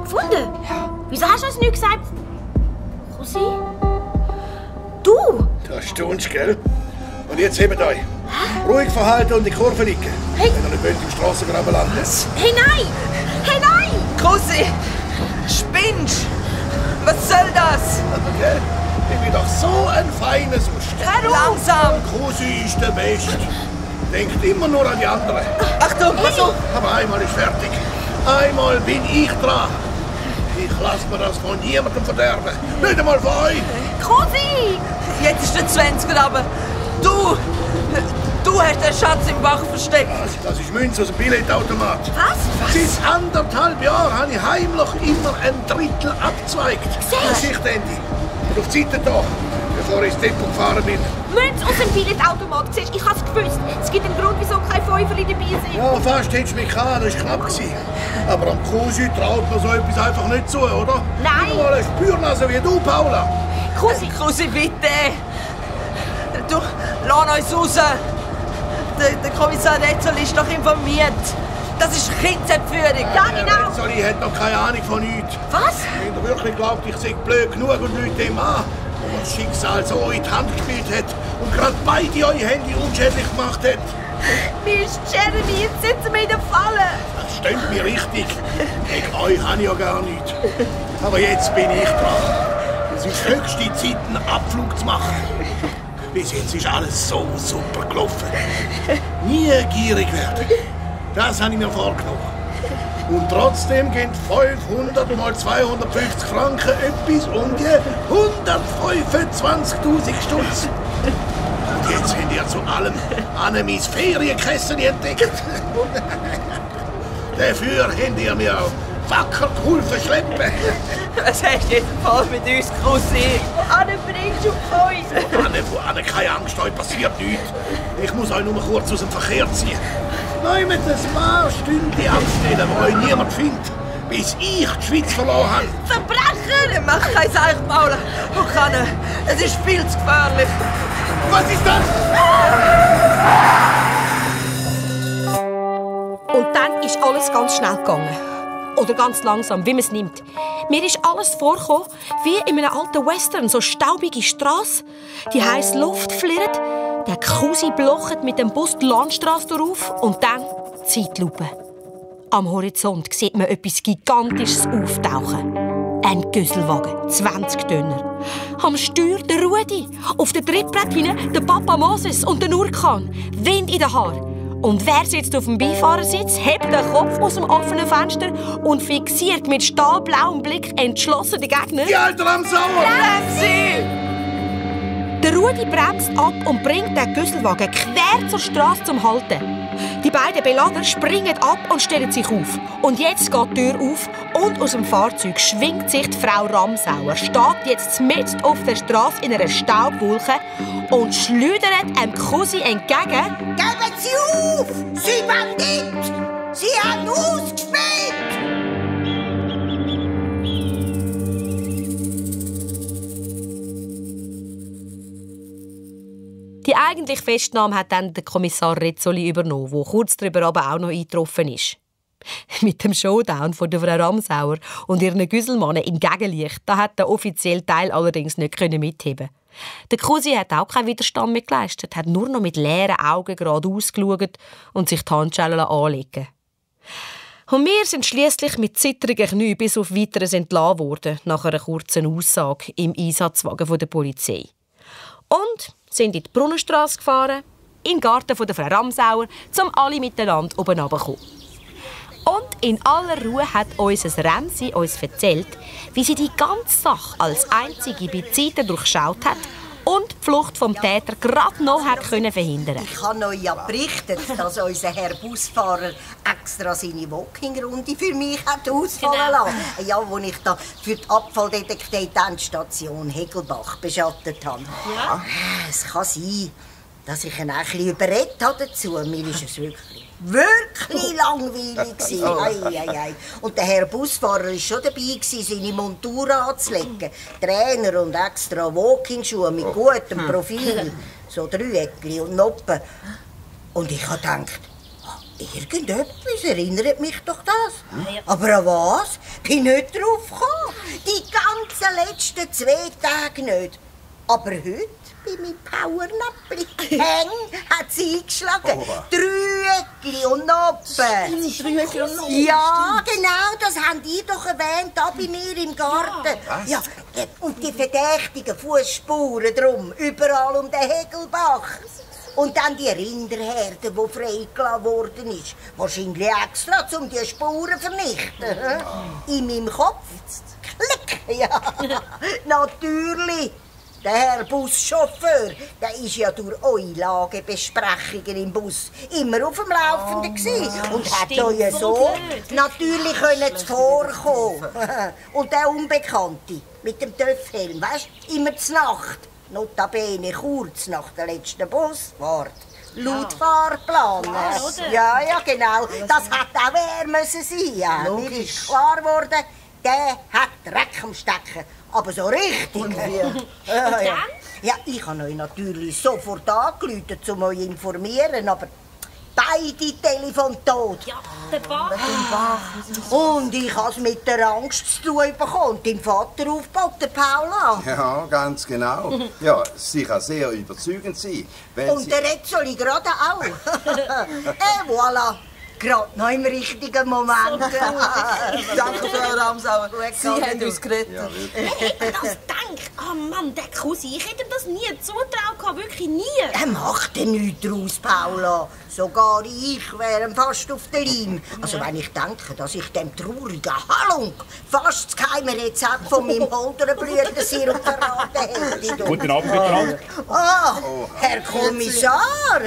Gefunden? Ja. Wieso hast du uns nicht gesagt? Cousin? Du? Da staunst du, gell? Und jetzt hebt euch. Ruhig verhalten und die Kurve liegen. Hey. Wenn ihr nicht wollt, im Strassengraben landen. Hey, nein! Hey, nein! Cousin! Spinnst! Was soll das? Okay. Ich bin doch so ein feines Uster. Langsam! Cousin ist der Beste. Denkt immer nur an die anderen. Achtung, pass auf! Aber einmal ist fertig. Einmal bin ich dran. Ich lasse mir das von niemandem verderben. Nicht einmal von euch. Cousin! Jetzt ist der 20er, aber du hast den Schatz im Bach versteckt. Das ist Münze aus dem Billetautomat. Was? Seit 1,5 Jahren habe ich heimlich immer ein Drittel abgezweigt. Geschichtende. Und auf die Seite da, bevor ich ins Depot gefahren bin. Münze aus dem Billetautomat. Siehst, ich habe es gewusst. Es gibt einen Grund, wieso kein Fünferli dabei sind. Ja, fast hättest du mich gehabt, das war knapp. Aber am Cousin traut man so etwas einfach nicht zu, oder? Nein. Nicht mal eine Spürnase wie du, Paula. Cousin, bitte! Du, lass uns raus! Der Kommissar Retzoli ist doch informiert. Das ist Kindsentführung. Ja, genau. Retzoli hat noch keine Ahnung von nichts. Was? Wenn er wirklich glaubt, ich sei blöd genug und Leute dem an, wo das Schicksal so in die Hand gespielt hat und gerade beide eure Hände unschädlich gemacht hat. Mir ist Jeremy, jetzt sitzen wir in der Falle. Das stimmt mir richtig. Gegen euch habe ich ja gar nichts. Aber jetzt bin ich dran. Es ist höchste Zeit, einen Abflug zu machen. Bis jetzt ist alles so super gelaufen. Nie gierig werden. Das habe ich mir vorgenommen. Und trotzdem gehen 500 mal 250 Franken etwas um die 125.000 Stutz. Und jetzt habt ihr zu allem an mein Ferienkästchen entdeckt. Dafür habt ihr mir auch wacker geholfen schleppen. Was hast du jetzt voll mit uns, Cousin? Anne bringst du uns. Anne, keine Angst, euch passiert nichts. Ich muss euch nur kurz aus dem Verkehr ziehen. Nein, mit ein paar Stunden abstellen, wo euch niemand findet. Bis ich die Schweiz verloren habe. Verbrecher! Mach kein Seich, Paula. Oh, Anne, es ist viel zu gefährlich. Was ist das? Und dann ist alles ganz schnell gegangen. Oder ganz langsam, wie man es nimmt. Mir ist alles vorgekommen, wie in einem alten Western, so staubige Strasse. Die heisse Luft flirrt, der Cousin blocht mit dem Bus die Landstrasse drauf und dann Zeitlupe. Am Horizont sieht man etwas Gigantisches auftauchen. Ein Güsselwagen, 20 Tonner. Am Steuer der Rudi, auf dem Trittbrett hinten der Papa Moses und der Nurkan. Wind in den Haaren. Und wer sitzt auf dem Beifahrersitz, hebt den Kopf aus dem offenen Fenster und fixiert mit stahlblauem Blick entschlossen den Gegner? Die Alten am Sauer! Der Rudi bremst ab und bringt den Güsselwagen quer zur Straße zum Halten. Die beiden Belader springen ab und stellen sich auf. Und jetzt geht die Tür auf und aus dem Fahrzeug schwingt sich die Frau Ramsauer, steht jetzt mitten auf der Straße in einer Staubwolke und schleudert einem Cousin entgegen. Geben Sie auf! Sie Bandit! Sie haben ausgespielt! Die eigentliche Festnahme hat dann der Kommissar Rezzoli übernommen, der kurz darüber aber auch noch eingetroffen ist. Mit dem Showdown von der Frau Ramsauer und ihren Güsselmannen im Gegenlicht, da hat der offizielle Teil allerdings nicht mitheben. Der Cousin hat auch keinen Widerstand mehr geleistet, hat nur noch mit leeren Augen geradeaus geschaut und sich die Handschellen anlegen. Und wir sind schliesslich mit zittrigen Knien bis auf Weiteres entlassen worden, nach einer kurzen Aussage im Einsatzwagen der Polizei. Und sind in die Brunnenstrasse gefahren, in den Garten der Frau Ramsauer, um alle miteinander oben runterzukommen. Und in aller Ruhe hat unser Remsi uns erzählt, wie sie die ganze Sache als einzige bei Zeiten durchschaut hat und die Flucht vom Täter gerade noch verhindern konnte. Ich habe euch ja berichtet, dass unser Herr Busfahrer extra seine Walking-Runde für mich hat ausfallen lassen. Ja, als ich da für die Abfalldetektivstation Hegelbach beschattet habe. Ja. Es kann sein, dass ich ihn ein bisschen überredet habe dazu. Mir ist es wirklich langweilig. Ei. Und der Herr Busfahrer war schon dabei, seine Montur anzulegen. Trainer und extra Walking-Schuhe mit gutem Profil. So Dreieckli und Noppen. Und ich habe gedacht, irgendetwas erinnert mich doch das. Aber an was? Bin nicht drauf gekommen. Die ganzen letzten 2 Tage nicht. Aber heute, bei meinem Powernäppli, hat sie eingeschlagen. Dreieckli und Noppen. Dreieckli und Noppen? Ja, genau, das habt ihr doch erwähnt, da bei mir im Garten. Ja, und die verdächtigen Fußspuren drum, überall um den Hegelbach. Und dann die Rinderherde, die freigelassen worden ist. Wahrscheinlich extra, um die Spuren zu vernichten. In meinem Kopf. Klick, ja, natürlich. Der Herr Buschauffeur, der war ja durch eure Lagebesprechungen im Bus immer auf dem Laufenden und hat euch so natürlich zuvorkommen. Und der Unbekannte mit dem Töpfhelm, weisst, immer zur Nacht, notabene kurz nach der letzten Busfahrt. Laut Fahrplan. Ja, genau. Das hat auch er müssen sein. Ja. Mir ist klar geworden, der hat Dreck am Stecken. Aber so richtig. Und wie? Ja, ich habe euch natürlich sofort angerufen, um euch zu informieren, aber beide Telefon tot. Ja, der Bach. Und ich habe es mit der Angst zu tun bekommen und dein Vater aufgebaut, der Paula. Ja, ganz genau. Ja, sie kann sehr überzeugend sein. Wenn und der Rezzoli gerade auch. Voilà. Gerade noch im richtigen Moment. Danke, Frau Ramsauer. Sie haben uns gerettet. Ja, ich hätte das gedacht. Oh Mann, der Cousin, ich hätte ihm das nie zutraut, wirklich nie. Er macht ja nichts draus, Paula. Sogar ich wäre fast auf der Leim. Also wenn ich denke, dass ich dem traurigen Halunk fast das geheime Rezept von meinem Holderblütensirup verraten hätte. Guten Abend miteinander. Ah, Herr Kommissar.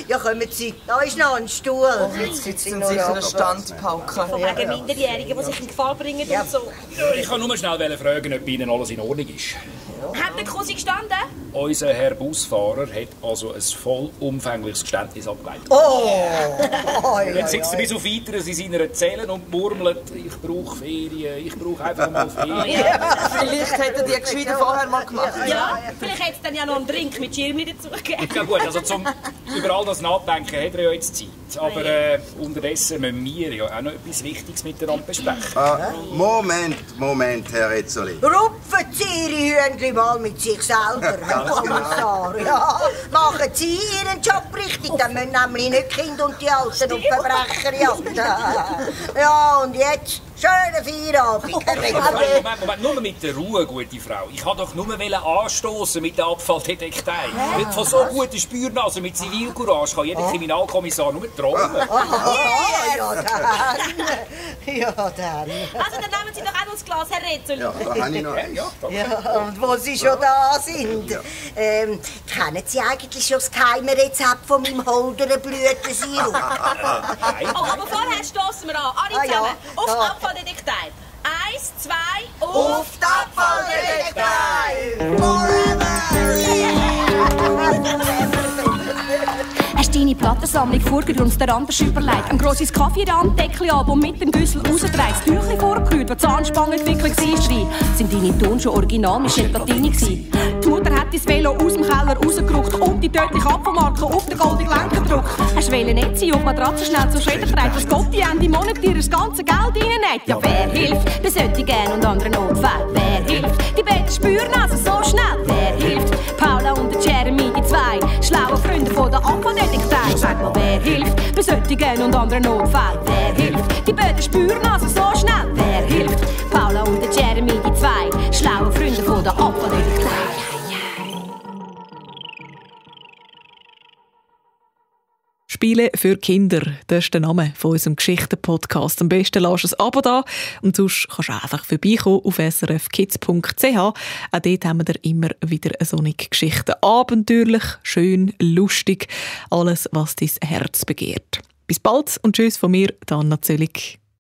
Ja, kommen Sie, da ist noch ein Stuhl. Jetzt sitzt in sicher eine Standpauke. Von wegen Minderjährigen, die sich in Gefahr bringen und so. Ich kann nur schnell fragen, ob bei Ihnen alles in Ordnung ist. Hat der Cousin gestanden? Unser Herr Busfahrer hat also ein vollumfängliches Geständnis abgelegt. Jetzt sitzt er bis auf Weiteres in seiner Zelle und murmelt, ich brauche Ferien, ich brauche einfach mal Ferien. Vielleicht hätte die gescheiter vorher mal gemacht. Ja, vielleicht hätte es dann ja noch einen Drink mit Schirmi dazu gegeben. Ja gut, also zum über all das Nachdenken hat er ja jetzt Zeit. Aber unterdessen müssen wir ja auch noch etwas Wichtiges miteinander besprechen. Moment, Herr Rezzoli. Rupfen Sie Ihre Hühnchen mal mit sich selber, Herr Kommissar. Ja, machen Sie Ihren Job richtig, dann müssen nämlich nicht Kinder und die Alten auf Verbrecher jagen. Ja, und jetzt Schönen Feierabend. Moment, nur mit der Ruhe, gute Frau. Ich wollte doch nur anstoßen mit der Abfalldetektei. Von so guten Spürnasen mit Zivilcourage kann jeder Kriminalkommissar nur träumen. Ja, dann. Also, dann nehmen Sie doch auch noch das Glas, Herr Rätsel. Ja, da habe ich noch eins. Ja, und wo Sie schon da sind, kennen Sie eigentlich schon das geheime Rezept von meinem Holderenblütensirup? Oh, aber vorher stoßen wir an. Alle zusammen. Auf die Abfalldetektei. 1, 2, auf die Abfalldetektei! Hast deine Plattensammlung vorgerunzt, der andere überlegt. Ein grosses Kaffeeranddeckchen ab und mit dem Güssel rausdreht. Das Tüchli vorgerührt, wo die Zahnspangenentwicklung war. Sind deine Ton schon original Michel Platini gsi? Die Mutter hat dein Velo aus dem Keller rausgerückt und die tödliche Apfelmarke auf den goldenen Lenker gedruckt. Hast du nicht sein und die Matratze schnell zur Schredder trägt, dass Gott die Ende Monat dir das ganze Geld reinnäht? Ja, wer hilft bei solchen gern und anderen Notfällen? Wer hilft? Die Betten spüren also so schnell. Wer hilft? Paula und der Jeremy, die zwei schlauen Freunde von der Abfalldetektei. Sag mal, wer hilft bei solchen und anderen Notfällen? Wer hilft? Die Böden spüren also so schnell. Wer hilft? Paula und der Jeremy, die zwei schlauen Freunde von der Abfalldetektei. Spiele für Kinder, das ist der Name von unserem Geschichten-Podcast. Am besten lässt du ein Abo da und sonst kannst du einfach vorbeikommen auf srfkids.ch. Auch dort haben wir dir immer wieder solche Geschichten. Abenteuerlich, schön, lustig, alles, was dein Herz begehrt. Bis bald und tschüss von mir, Anna Zöllig.